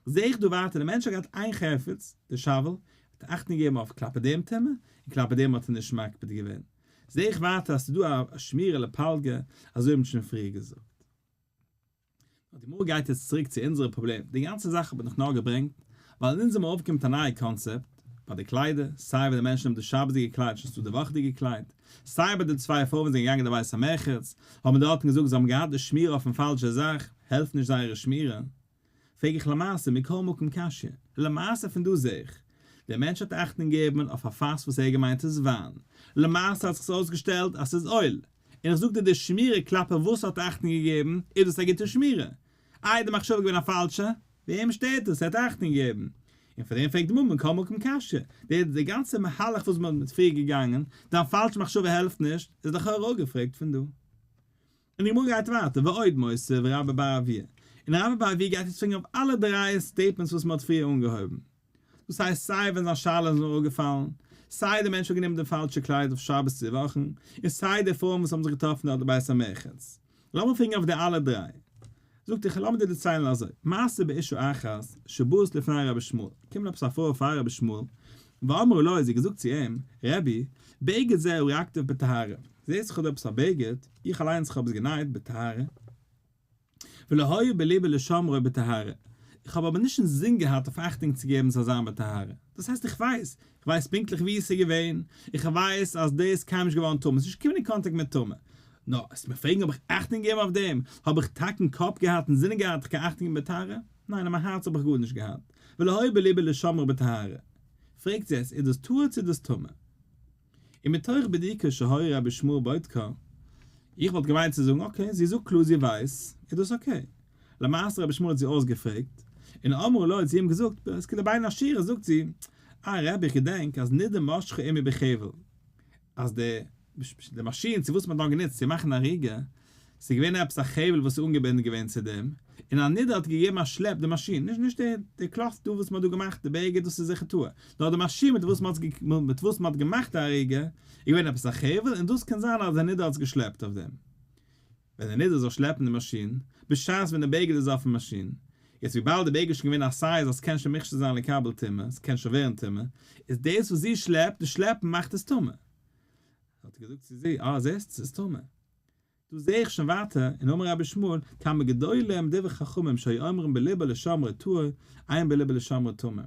זעה איך דא ווייטער דער מענטש האט געהאט איין חפץ, די shovel, האט ער אכטונג געגעבן אויף כלפי דעם טומאה, און כלפי דעם האט ער נישט מקפיד געווען. זעה איך ווייטער אז ס'איז דא א שמירה לפלגה, אזוי האט מען שוין פריער געזאגט. נאר די גמרא גייט יעצט צוריק צו אונזערע פראבלעם, די גאנצע זאך האב איך נאך נאר געברענגט ווייל אין אונז האבן אויפגעקומען מיט א נייע קאנצעפט ביי די קליידער, סיי ווען די מענטשן האבן די שבת'דיגע קלייד שוין ס'דא די וואכעדיגע קלייד, סיי ביי די צוויי פרויען וואס זענען געגאנגען די בית המרחץ האבן דארטן געזאגט זיי האבן געהאט די שמירה אויפן פאלשע זאך, העלפט נישט זייערע שמירה. פרעג איך למעשה מכל מקום קשיא, למעשה פון דא זעה איך, דער מענטש האט אכטונג געגעבן אויף א פאס וואס ער האט געמיינט איז וויין, למעשה האט זיך עס אויסגעשטעלט אז ס'איז oil, און איך זאג דיר די שמירה כלפי וואס האט אכטונג געגעבן, איז דאס א גוטע שמירה? איי די מחשבה געווען א פאלשע? וועם שטערט עס? ער האט אכטונג געגעבן. און פאר דעם פרעגט די גמרא מכל מקום קשיא, די די גאנצע מהלך וואס מען האט פריער געגאנגען, דיין פאלשע מחשבה העלפט נישט, איז לכאורה אפגעפרעגט פון דא. און די גמרא גייט ווייטער, ועוד מוסיף רבה בר אבוה, און רבה בר אבוה גייט יעצט פרעגן אויף אלע דריי statements וואס מען האט פריער אנגעהויבן. דאס הייסט סיי ווען זיין שאלה איז נאר אפגעפאלן, סיי די מענטש האט גענומען די פאלשע קלייד אויף שבת צו וואכן, און סיי די פרויען וואס האבן זיך געטראפן דארט בבית המרחץ. לאמיר פרעגן אויף די אלע דריי. זאגט ער, לאמיר דיר דערציילן אזוי, מעשה באשה אחת שבאת לפני רבי ישמעאל, קומט עפעס א פרוי פאר רבי ישמעאל, ואמרה לו, זי האט געזאגט צו אים, רבי, בגד זה ארגתיו בטהרה, זעסט איך האב דא עפעס א בגד, איך אליינס איך האב עס גענייט בטהרה, ולא היה בלבי לשמרו בטהרה, איך האב אבער נישט אינזין געהאט אויף אכטונג צו געבן ס'זאל זיין בטהרה, דאס הייסט איך ווייס, איך ווייס פונקטליך ווי עס איז געווען, איך ווייס אז דאס איז קיינמאל נישט געווארן טמא, עס איז נישט געקומען אין קאנטאקט מיט טומאה, נאר עס מיר פרעגן האב איך אכטונג געגעבן אויף דעם, האב איך טאקע אין קאפ געהאט אינזין געהאט איך קען אכטונג געבן בטהרה? ניין אין מיין הארץ האב איך גארנישט געהאט, ולא היה בלבי לשמרו בטהרה. פרעגט זי עס איז דאס טהור צו איז דאס טמא? און מתוך בדיקה שהיה רבי ישמעאל בודקה, איך וואלט געמיינט צו זאגן okay, זי זאגט קלאר זי ווייס, איז דאס okay. למעשה רבי ישמעאל האט זי אויסגעפרעגט, און אמרה לו האט זי אים געזאגט, עס כלבין עשירה זאגט זי, אה רבי איך געדענק אז נידה משכה עמי בחבל, אז די די מאשין צו וואס מען האט נאר גענוצט צו מאכן אריגה, ס'איז געווען עפעס א חבל וואס איז אנגעבינדן געווען צו דעם, און א נידה האט געגעבן א שלעפ די מאשין, נישט נישט די די cloth דא וואס מען האט דא געמאכט די בגד דאס איז זיכער טהור, נאר די מאשין מיט וואס מען האט מיט וואס מען האט געמאכט די אריגה, איז געווען עפעס א חבל און דאס קען זיין אז די נידה האט עס געשלעפט אויף דעם. ווען די נידה זאל שלעפן די מאשין, בשעת ווען די בגד איז אויפן מאשין. יעצט וויבאלד די בגד איז שוין געווען א size אז ס'קען שוין מכשיר זיין לקבל טומאה, ס'קען שוין ווערן טמא, איז דאס וואס זי שלעפט, די שלעפן מאכט עס טמא. האט ער געזאגט צו זי, אה זעסט, ס'איז טמא. דא זעה איך שוין ווייטער אין אמר רבי ישמעאל, כמה גדולים דברי חכמים שהיו אומרים בליבו לשמרו טהור, אין בליבו לשמרו טמא.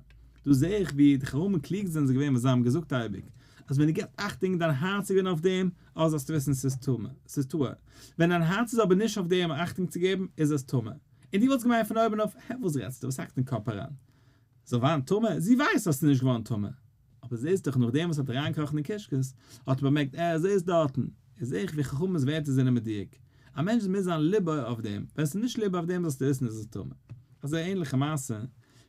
דא זעה איך ווי די חכמים קלוג זענען זיי געווען וואס זיי האבן געזאגט אייביג, אז ווען דו גיבסט אכטונג דיין הארץ איז געווען אויף דעם, אה זאלסטו וויסן ס'איז טמא, ס'איז טהור. ווען דיין הארץ איז אבער נישט אויף דעם אכטונג צו געבן, איז עס טמא. און דו וואלסט געמיינט פון אויבן אויף, הע וואס רעדסטו, וואס האקסט אין קאפ אריין? זאל ווערן טמא? זי ווייסט אז ס'איז נישט געווארן טמא. אבער זעסט דאך נאכדעם וואס האט אריינגעקראכן אין קישקעס, האט ער באמערקט אה זי איז דארטן. איז זעה איך ווי חכמים'ס ווערטער זענען מדויק. א מענטש מוז זיין ליבו אויף דעם, ווען ס'איז נישט ליבו אויף דעם זאלסטו וויסן איז עס טמא. אזוי ענליכע מעשה,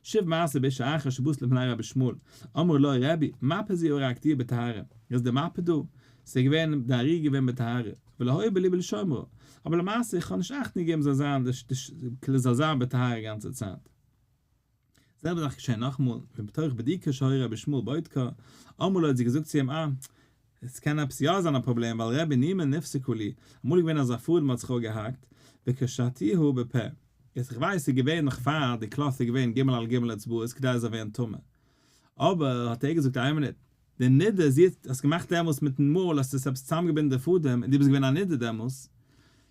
שוב מעשה באשה אחת שבאת לפני רבי ישמעאל, אמרה לו רבי, מפה זו ארגתיה בטהרה, איז די מפה דא? ס'איז געווען די אריגה געווען בטהרה, ולא היה בלבי לשומרה, אבער למעשה איך האב נישט אכטונג געגעבן זאל זיין די כאילו זאל זיין בטהרה גאנצע צייט. זעלבע זאך געשען נאכאמאל, ומתוך בדיקה שהיה רבי ישמעאל בודקה, אמרה לו האט זי געזאגט צו אים אה, עס קען עפעס יא זיין א פראבלעם ווייל רבי נימא נפסקה לי, אמאל איז געווען אזא פאדעם האט זיך אפגעהאקט, וקשרתיה בפה, יעצט איך ווייס ס'איז געווען נאך פאר די cloth איז געווען ג' על ג' אצבעות כדי עס זאל ווערן טמא, אבער האט ער געזאגט איין מינוט, די נידה זי האט עס געמאכט דעמאלס מיטן מויל האסטו עס עפעס צוזאמגעבינדן די פאדעם און דו ביסט געווען א נידה דעמאלס,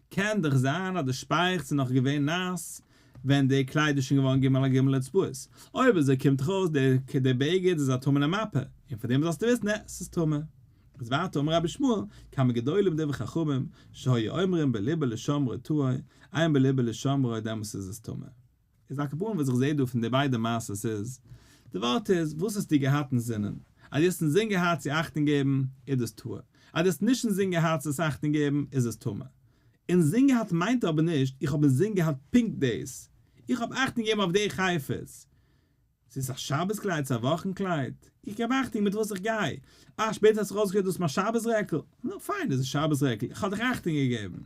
קען דאך זיין אז די שפייעכץ איז נאך געווען נאס. ווען די קלייד איז שוין געווארן ג' על ג' אצבעות. אויב אזוי קומט דאך אויס די בגד איז א טמא'נע מפה, און פאר דעם זאלסטו וויסן, נע, ס'איז טמא. איז ווייטער אמר רבי ישמעאל, כמה גדולים דברי חכמים, שהיו אומרים בליבו לשומרו טהור, אין בליבו לשומרו דעמאלס איז עס טמא. איז על כל פנים וואס איך זעה דא פון די ביידע מעשות איז, די ווארט איז, וואס האסטו געהאט אין זינען? אז דו האסט אינזין געהאט צו אכטונג געבן, איז דאס טהור. אז דו האסט נישט אינזין געהאט צו עס אכטונג געבן, איז עס טמא. אינזין געהאט מיינט אבער נישט, איך האב אינזין געהאט פונקט דאס. איך האב אכטונג געגעבן אויף די חפץ. ס'איז א שבת קלייד צו א וואכן קלייד? איך געב אכטונג מיט וואס איך גיי. אה, שפעטער האט זיך ארויסגעשטעלט דאס איז מיין שבת רעקל. נו, פיין, דאס איז שבת רעקל, איך האב דיך אכטונג געגעבן.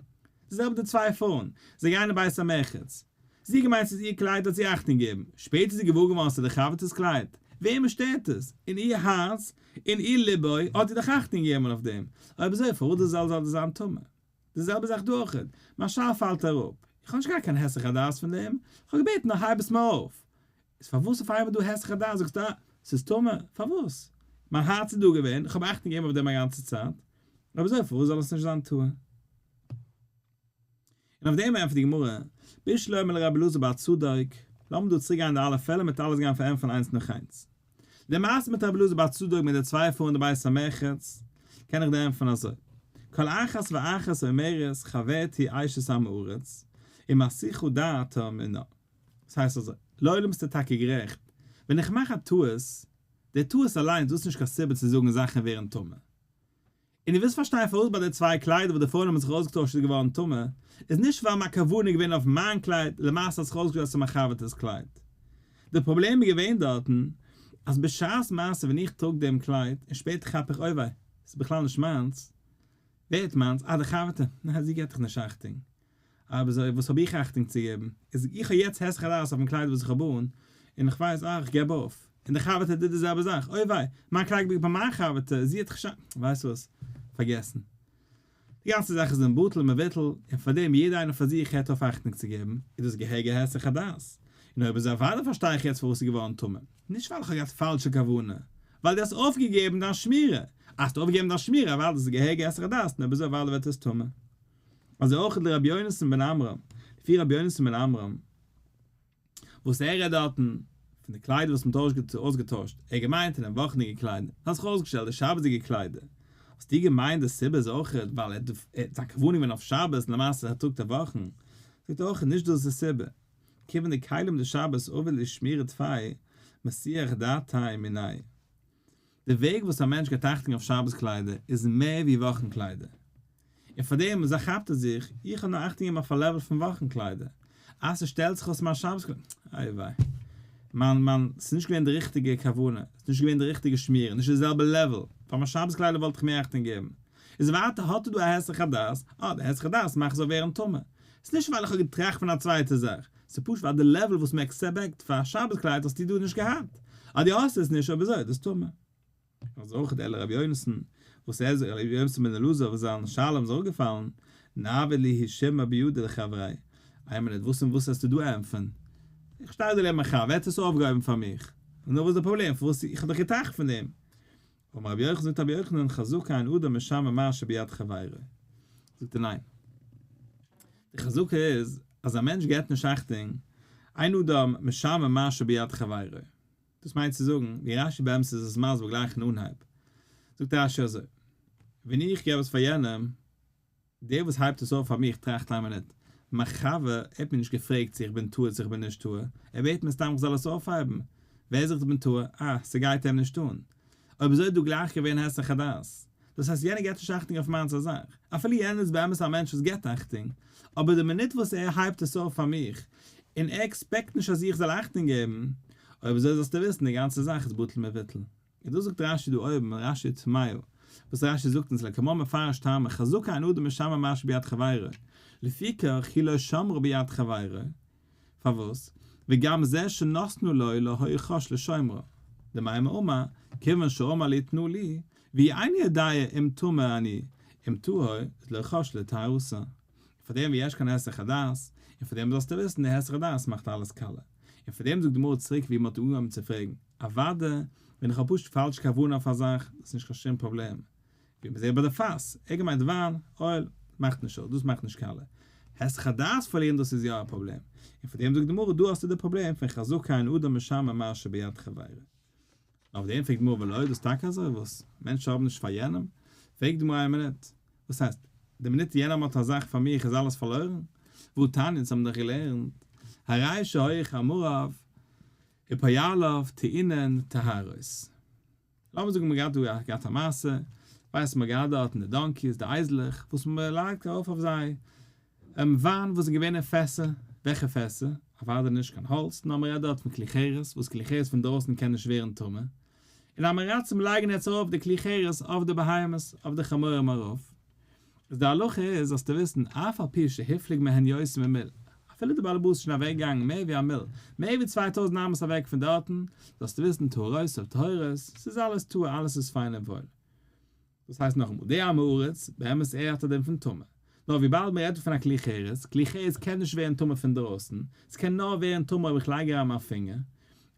די זעלבע די צוויי פרויען, זיי גייען אין בית המרחץ. זי האט געמיינט ס'איז איר קלייד האט זי אכטונג געגעבן. שפעטער איז זי געוואר געווארן ס'איז די חבר'טע'ס קלייד. וועמען שטערט עס? אין איר הארץ, אין איר ליבו, האט זי דאך אכטונג געגעבן אויף דעם. אויב אזוי פארוואס זאל זאל דאס זיין טמא? די זעלבע זאך דא אויכעט, מיין שאל פאלט אראפ, איך האב נישט געהאט קיין היסח הדעת פון דעם, איך האב געבעטן נאר הייב עס מיר אויף, איז פארוואס אויף איינמאל דא היסח הדעת זאגסטו אה, ס'איז טמא, פארוואס? מיין הארץ איז דא געווען, איך האב אכטונג געגעבן אויף דעם א גאנצע צייט, אויב אזוי פארוואס זאל עס נישט זיין טהור? און אויף דעם ענטפערט די גמרא, בשלמא לרבי אלעזר בר צדוק, לאמיר דא צוריק גיין די אלע פעלער מ'וועט אלעס גיין פארענטפערן איינס נאך איינס. די מעשה מיט רבי אלעזר בר צדוק מיט די צוויי פרויען די בית המרחץ, קען איך דיר ענטפערן אזוי, כל אחת ואחת אומרת חברתי אשת עם הארץ, ומסיחה דעתה מינה. דאס הייסט אזוי, לעולם ביסטו טאקע גערעכט, ווען איך מאך א טעות, דער טעות אליינס דאס איז נישט קיין סיבה צו זאגן זאכן ווערן טמא. און דו ווילסט פארשטיין פארוואס ביי די צוויי קליידער וואס די פרויען האבן זיך אויסגעטוישט איז געווארן טמא, איז נישט ווייל מיין כוונה איז געווען אויף מיין קלייד, למעשה האט זיך אויסגעשטעלט אז ס'איז מיין חבר'טע'ס קלייד. די פראבלעם איז געווען דארטן, אז בשעת מעשה ווען איך טראג דעם קלייד, און שפעטער כאפ איך אוי וויי, ס'איז בכלל נישט מיינס, ווער האט מיינס? אה די חבר'טע, נעה זי געט דאך נישט אכטונג. אבער אזוי וואס האב איך אכטונג צו געבן? איז איך האב יעצט היסח הדעת אויפן קלייד וואס איך האב אן, און איך ווייס אה איך געב אויף, און די חבר'טע טוט די זעלבע זאך, אוי וויי, מיין קלייד ליגט ביי מיין חבר'טע, זי האט חשש, ווייסט וואס, פארגעסן. די גאנצע זאך איז אין בטל ומבוטל, און פארדעם יעדער איינער פאר זיך הערט אויף אכטונג צו געבן, איז דאס געהעריגע היסח הדעת. און אויב אזוי אוודאי פארשטיי איך יעצט פארוואס ס'איז געווארן טמא. נישט ווייל איך האב געהאט פאלשע כוונה, ווייל דו האסט אויפגעגעבן דיין שמירה. האסט אויפגעגעבן דיין שמירה, אוודאי איז עס געהעריגע היסח הדעת, און אויב אזוי אוודאי ווערט עס טמא. אזוי אויך לרבי יונתן בן עמרם, לפי רבי יונתן בן עמרם, וואס ער רעדט דארטן פון די קליידער וואס מ'האט אויסגעטוישט, ער האט געמיינט אינעם וואכנדיגע קליידער, האט זיך אויסגעשטעלט די שבת'דיגע קליידער, האסטו געמיינט די סיבה איז אויך ווייל ער האט זיין כוונה געווען אויף שבת און למעשה ער טראגט אויף וואכן, זאגט ער אויך נישט דאס איז די סיבה, כיוון דכלים דשבת עביד להו שמירה טפי מסיח דעתיה מינייהו. די וועג וואס א מענטש געבט אכטונג אויף שבת קליידער איז מער ווי וואכן קליידער. און פאר דעם אזוי כאפט ער זיך, איך האב נאר אכטונג געגעבן אויף א level פון וואכן קליידער. אז ס'שטעלט זיך אויס מיין שבת קליידער, איי וויי. מיין מיין ס'איז נישט געווען די ריכטיגע כוונה, ס'איז נישט געווען די ריכטיגע שמירה, נישט די זעלבע level. פאר מיין שבת קליידער וואלט איך מער אכטונג געגעבן. איז ווייטער האט ער דא א היסח הדעת, אה די היסח הדעת מאכט זאל ווערן טמא. ס'איז נישט ווייל איך האב געטראכט פון א צווייטע זאך, ס'איז פשוט ווייל די level וואס מען expect פאר א שבת קלייד האסטו דא נישט געהאט. אז דו האסט עס נישט אויב אזוי איז דאס טמא. אזוי אויך אלא רבי יונתן, וואס ער איז רבי יונתן בן אלעזר וואס זיין שאלה איז אראפגעפאלן, נעביד להו שימור בידא לחבריה, איין מינוט וואס און וואס וועסטו דא ענטפערן? איך שטיי דא לעבן מיין חבר, ער האט עס אויפגעהויבן פאר מיך, נו וואס איז די פראבלעם פארוואס איך האב דאך געטראכט פון דעם, אמר רבי יוחנן זאגט רבי יוחנן חזקה אין אדם משמר מה שביד חברו. זאגט ער ניין. די חזקה איז אז א מענטש געבט נישט אכטונג, אין אדם משמר מה שביד חברו. דאס מיינט צו זאגן, ווי רש"י באמת איז עס מסביר גלייך אין אנהייב. זאגט רש"י אזוי, ווען איך געב עס פאר יענעם, דער וואס הייבט עס אויף פאר מיך טראכט איין מינוט, מיין חבר ער האט מיר נישט געפרעגט צו איך בין טהור צו איך בין נישט טהור, ער בעט מיר סתם איך זאל עס אויפהייבן, ווער זאגט איך בין טהור, אה, ס'גייט אים נישט אן. אויב אזוי איז דא גלייך געווען היסח הדעת. דאס הייסט יענער געבט נישט אכטונג אויף מיינס א זאך, אפילו יענער איז באמת א מענטש וואס געבט אכטונג, אבער די מינוט וואס ער הייבט עס אויף פאר מיך, און ער expect נישט אז איך זאל אכטונג געבן, אויב אזוי זאלסטו וויסן די גאנצע זאך איז בטל מבוטל. און דאס זאגט רש"י דא אויבן, רש"י תמיה, וואס רש"י זאגט אונז לקמן מפרש טעמא חזקה אין אדם משמר מה שביד חברו, לפיכך היא לא שמרה ביד חברו, פארוואס? וגם זה שנתנה לו לא היה חש לשומרה, דמימר אמר, כיוון שאמר לי תנה לי, והוא אינו יודע אם טמא אני, אם טהור, איז לא חש לטהרתה. פאר דעם ויש כאן היסח הדעת, און פאר דעם זאלסטו וויסן די היסח הדעת מאכט אלעס קאלע. און פאר דעם זאגט די גמרא צוריק ווי מען האט אנגעהויבן צו פרעגן, אוואדע, ווען איך האב פשוט פאלש כוונה אויף א זאך, דאס איז נישט קיין שום פראבלעם. ווי מען זעט ביי די פאס, ער האט געמיינט וויין, אויל, מאכט נישט אויס, דאס מאכט נישט קאלע. היסח הדעת פארלירן דאס איז יא א פראבלעם. און פאר דעם זאגט די גמרא דא האסטו די פראבלעם פון חזקה אין אדם משמר מה שביד חברו. אויף דעם פרעגט די גמרא ולא דאס טאקע אזוי וואס? מענטשן האבן נישט פאר יענעם? פרעגט די גמרא איין מינוט, וואס הייסט? די מינוט יענעם האט א זאך פאר מיך איז אלעס פארלוירן? והא תניא אונז האבן דאך געלערנט הרי שהיו חמריו ופועליו טעונין טהרות. לאמיר זאגן מ'האט געהאט דא געהאט א מעשה, ווייסט מ'האט געהאט דארטן די donkeys, די אייזלעך, וואס מ'לייגט ארויף אויף זיי וויין וואס איז געווען אין פעסער, וועלכע פעסער? אוודאי נישט קיין האלץ, נאר מ'רעדט דארט פון כלי חרס, וואס כלי חרס פון דרויסן קען נישט ווערן טמא, און עם הארצים לייגן יעצט ארויף די כלי חרס אויף די בהמות, אויף די חמורים ארויף. איז די הלכה איז זאלסטו וויסן אף על פי שהפליג מהן יותר ממיל, אפילו די באלעבאס איז שוין אוועק געגאנגען מער ווי א מיל, מער ווי 2000 אמות אוועק פון דארטן, זאלסטו וויסן טהרותיו טהורות, ס'איז אלעס טהור אלעס איז פיין און וואויל. דאס הייסט נאכאמאל, די עם הארץ, באמת ער האט א דין פון טומאה. נאר וויבאלד מ'רעדט דא פון א כלי חרס, כלי חרס קען נישט ווערן טמא פון דרויסן, ס'קען נאר ווערן טמא אויב איך לייג אריין מיין פינגער.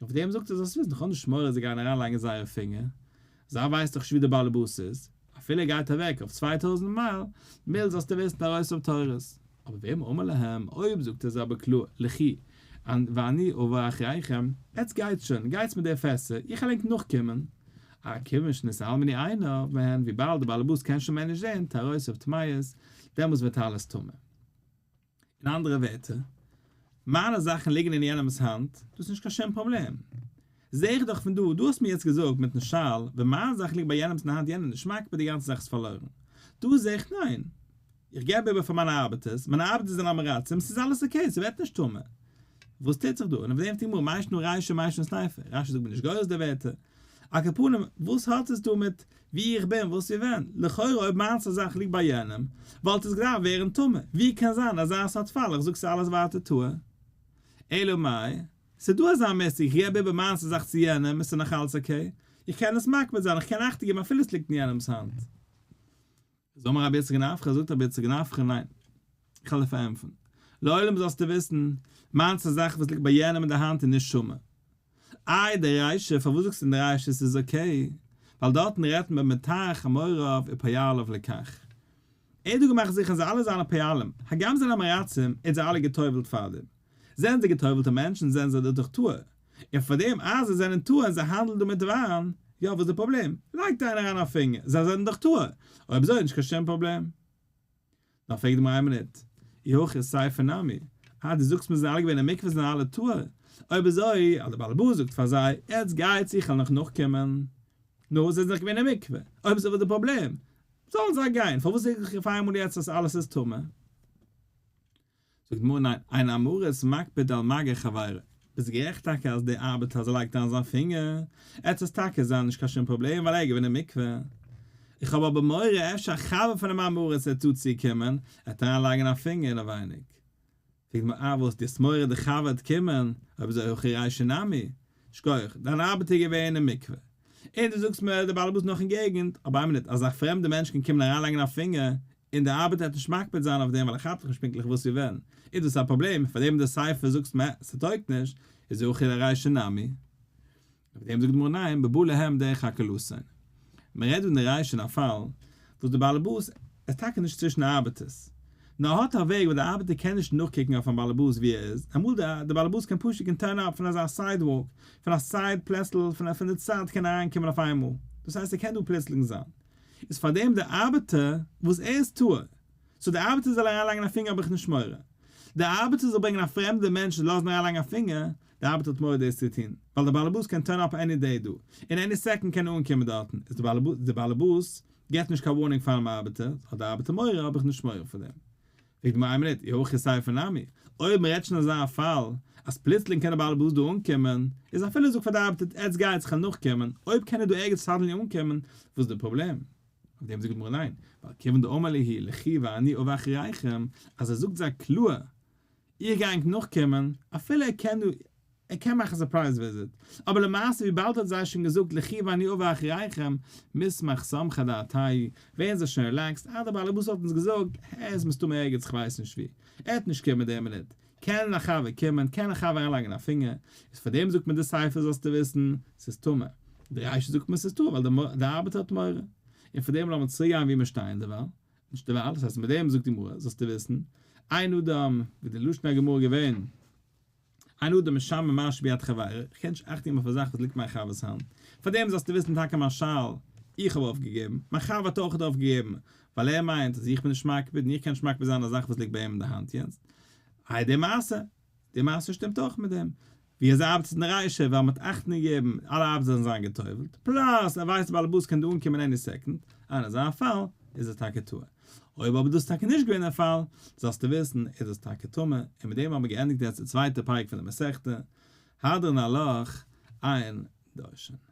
אויף דעם זאגט ער זאלסט וויסן, איך האב נישט מורא זיי גייען אריינלייגן זייער פינגער, זיי ווייסט דאך נישט ווי די באלעבאס איז, אפילו ער גייט אוועק אויף 2000 מייל, מיל זאלסטו וויסן ארויס אויף תורות. אבער ואם אמר להם, אויב זאגט ער זיי אבער קלאר, לכו, ואני אבוא אחריכם, עטס גייטס שוין, גייטס מיט די פעסער, איך וועל ענק נאכקומען. א כיוון שנתעלמו עיניו מהן, וויבאלד די באלעבאס קען שוין מער נישט זען, טהרותיו טמאות, דעמאלס ווערט אלעס טמא. אין אנדערע ווערטער, מיינע זאכן ליגן אין יענעמ'ס האנט, דאס איז נישט קיין שום פראבלעם. זע איך דאך פון דא, דו האסט מיר יעצט געזאגט מיטן שאל, ווען מיין זאך ליגט ביי יענעמ'ס אין האנט יענער נישט מקפיד די גאנצע זאך איז פארלוירן. דא זע איך ניין. איך געב איבער פאר מיינע ארבעטערס, מיינע ארבעטערס זענען עם הארצים, ס'איז אלעס okay, ס'ווערט נישט טמא. וואס טוט זיך דא? און אויף דעם פרעגט די גמרא, מאי שנא רישא מאי שנא סיפא? רשי זאגט מיר נישט גורס די ווערטער. על כל פנים, וואס האט עס דא מיט ווי איך בין, וואס ווי ווען? לכאורה אויב מיינס א זאך ליגט ביי יענעם, וואלט עס געדארפט ווערן טמא. ווי קען זיין אזא סארט פאל, איך זאג ס'איז אלעס ווייטער טהור. אלא מאי, ס'איז דא אזא מושג, איך געב איבער מיינס א זאך צו יענעם, עס איז נאך אלץ okay, איך קען עס מקפיד זיין, איך קען אכטונג געבן אפילו עס ליגט אין יענעמ'ס האנט. איז אמר רבי יצחק נפחא, זאגט רבי יצחק נפחא, ניין, איך וועל דיר פארענטפערן. לעולם זאלסטו וויסן, מיינס א זאך וואס ליגט ביי יענעם אין די האנט איז נישט טמא. איי די רישא, פארוואס זאגסטו אין די רישא ס'איז okay? ווייל דארטן רעדט מען במטהר חמוריו ופועליו לכך. ער האט דא געמאכט זיכער אז אלע זיינע פועלים, הגם זיי זענען עם הארצים, ער האט זיי אלע גע'טובל'ט פארדעם. זענען זיי גע'טובל'טע מענטשן זענען זיי דאך טהור. און פארדעם אז זיי זענען טהור און זיי האנדלן דא מיט וויין, יא וואס איז די פראבלעם? לייגט איינער אריין א פינגער, זיי זענען דאך טהור, אויב אזוי איז נישט קיין שום פראבלעם. נאר פרעגט די גמרא איין מינוט, אי הכי סיפא נמי, אה דו זאגסט מיר זענען אלע געווען אין מקווה זענען אלע טהור, אויב אזוי אז דער בעל הבית זאגט פאר זיי, יעצט גייטס איך וועל נאך נאכקומען, נו זיי זענען דאך געווען אין מקווה, אויב אזוי וואס איז די פראבלעם? זאלן זיי גיין, פארוואס זאג איך אויף איינמאל יעצט אז אלעס איז טמא? זאגט די גמרא ניין, אין עם הארץ מקפיד על מגע חברו, ביסט גערעכט טאקע אז דער ארבעטער אז ער לייגט אריין זיין פינגער, עט עס טאקע זיין נישט קיין שום פראבלעם ווייל ער איז געווען אין מקווה, איך האב אבער מורא אפשר א חבר פונעם עם הארץ עט דא צוקומען, עט אריין לייגן א פינגער אינעווייניג. זאגט די גמרא אה וואס דו האסט מורא די חבר עט קומען, אויב אזוי הכא רישא נמי, שכוח, דיין ארבעטער איז געווען אין מקווה, און דו זאגסט מיר דער בעל הבית נאך אין געגנט, אבער איין מינוט, אז א פרעמדע מענטש קען קומען אריינלייגן א פינגער, און דער ארבעטער וועט נישט מקפיד זיין אויף דעם ווייל ער כאפט דאך נישט פונקטליך וואס ווי ווען, איז דאס א פראבלעם, פאר דעם די סיפא זאגסט מע ס'טויגט נישט, איז הכא רישא נמי. אויף דעם זאגט די גמרא ניין, בבא להם דרך הקלתן. מ'רעדט דא אין די רישא אין א פאל וואס דער באלעבאס איז טאקע נישט צווישן ארבעטערס, נאר ער האט א וועג וואס דער ארבעטער קען נישט נאכקוקן אויפן באלעבאס ווי ער איז, אמאל דער באלעבאס קען פשוט קען turn up פון אזא sidewalk, פון א side פלעצל, פון די צייט קען ער אריינקומען אויף איינמאל, דאס הייסט ער קען דא פלוצלינג זיין. איז פאר דעם דער ארבעטער וואס ער איז טהור, so דער ארבעטער זאל אריינלייגן א פינגער האב איך נישט מורא, דער ארבעטער זאל ברענגען א פרעמדע מענטש און לאזן אריינלייגן א פינגער, דער ארבעטער האט מורא דאס צו טון, ווייל דער באלעבאס קען turn up any day דא, און any second קען ער אנקומען דארטן, איז דער באלעבאס געבט נישט קיין warning פארן ארבעטער, האט דער ארבעטער מורא, האב איך נישט מורא פאר דעם. פרעגט מיר איין מינוט, אי הכי סיפא נמי, אויב מען רעדט שוין אזא פאל, אז פלוצלינג קען דער בעל הבית דא אנקומען, איז אפילו זאג פאר די ארבעטער עטס גייטס כ'וועל נאכקומען, אויב קען ער דא ערגעץ suddenly אנקומען, וואס איז די פראבלעם? אויף דעם זאגט די גמרא ניין, ווייל כיוון דאמר להו לכו ואני אבא אחריכם, אז ער זאגט זיי קלאר, איך גיי ענק נאכקומען, אפילו ער קען דא, ער קען מאכן surprise visit, אבער למעשה וויבאלד ער האט זיי שוין געזאגט לכו ואני אבא אחריכם, מיסמך סמכא דעתייהו, ווערן זיי שוין relaxed, אה דער בעל הבית האט אונז געזאגט, ער איז מסתמא ערגעץ כ'ווייס נישט וואו, ער וועט נישט קומען די מינוט, קען א חבר קומען, קען א חבר אריינלייגן א פינגער, איז פאר דעם זאגט מען די סיפא זאלסטו וויסן, ס'איז טמא, די רישא זאגט מען ס'איז טהור ווייל די ארבעטער האט מורא, און פאר דעם לאמיר צוריק גיין וואו מיר שטייען דערווייל, נישט דערווייל, דאס הייסט מיט דעם זאגט די גמרא, זאלסטו וויסן, אין אדם, ווי די לשון הגמרא געווען. אין אדם משמר מה שביד חברו, איך קען נישט אכטונג געבן אויף א זאך וואס ליגט מיין חבר'ס האנט, פאר דעם זאלסטו וויסן טאקע מיין שאל, איך האב אויפגעגעבן, מיין חבר האט אויך אויפגעגעבן, ווייל ער מיינט אז איך בין נישט מקפיד און איך קען נישט מקפיד זיין א זאך וואס ליגט ביי אים אין די האנט יעצט. איי די מעשה? די מעשה שטימט אויך מיט דעם. ווי אזוי ארבעט עס אין די רישא ווייל מ'האט אכטונג געגעבן אלע ארבעטער זאלן זיין גע'טובל'ט, plus ער ווייסט די באלעבאס קען דא אנקומען any second, אין אזא פאל איז עס טאקע טהור. אויב אבער דאס איז טאקע נישט געווען דער פאל, זאלסטו וויסן איז עס טאקע טמא, און מיט דעם האבן מיר געענדיגט יעצט די צווייטע פרק פון די מסכתא, הדרן עלך אין דורשין.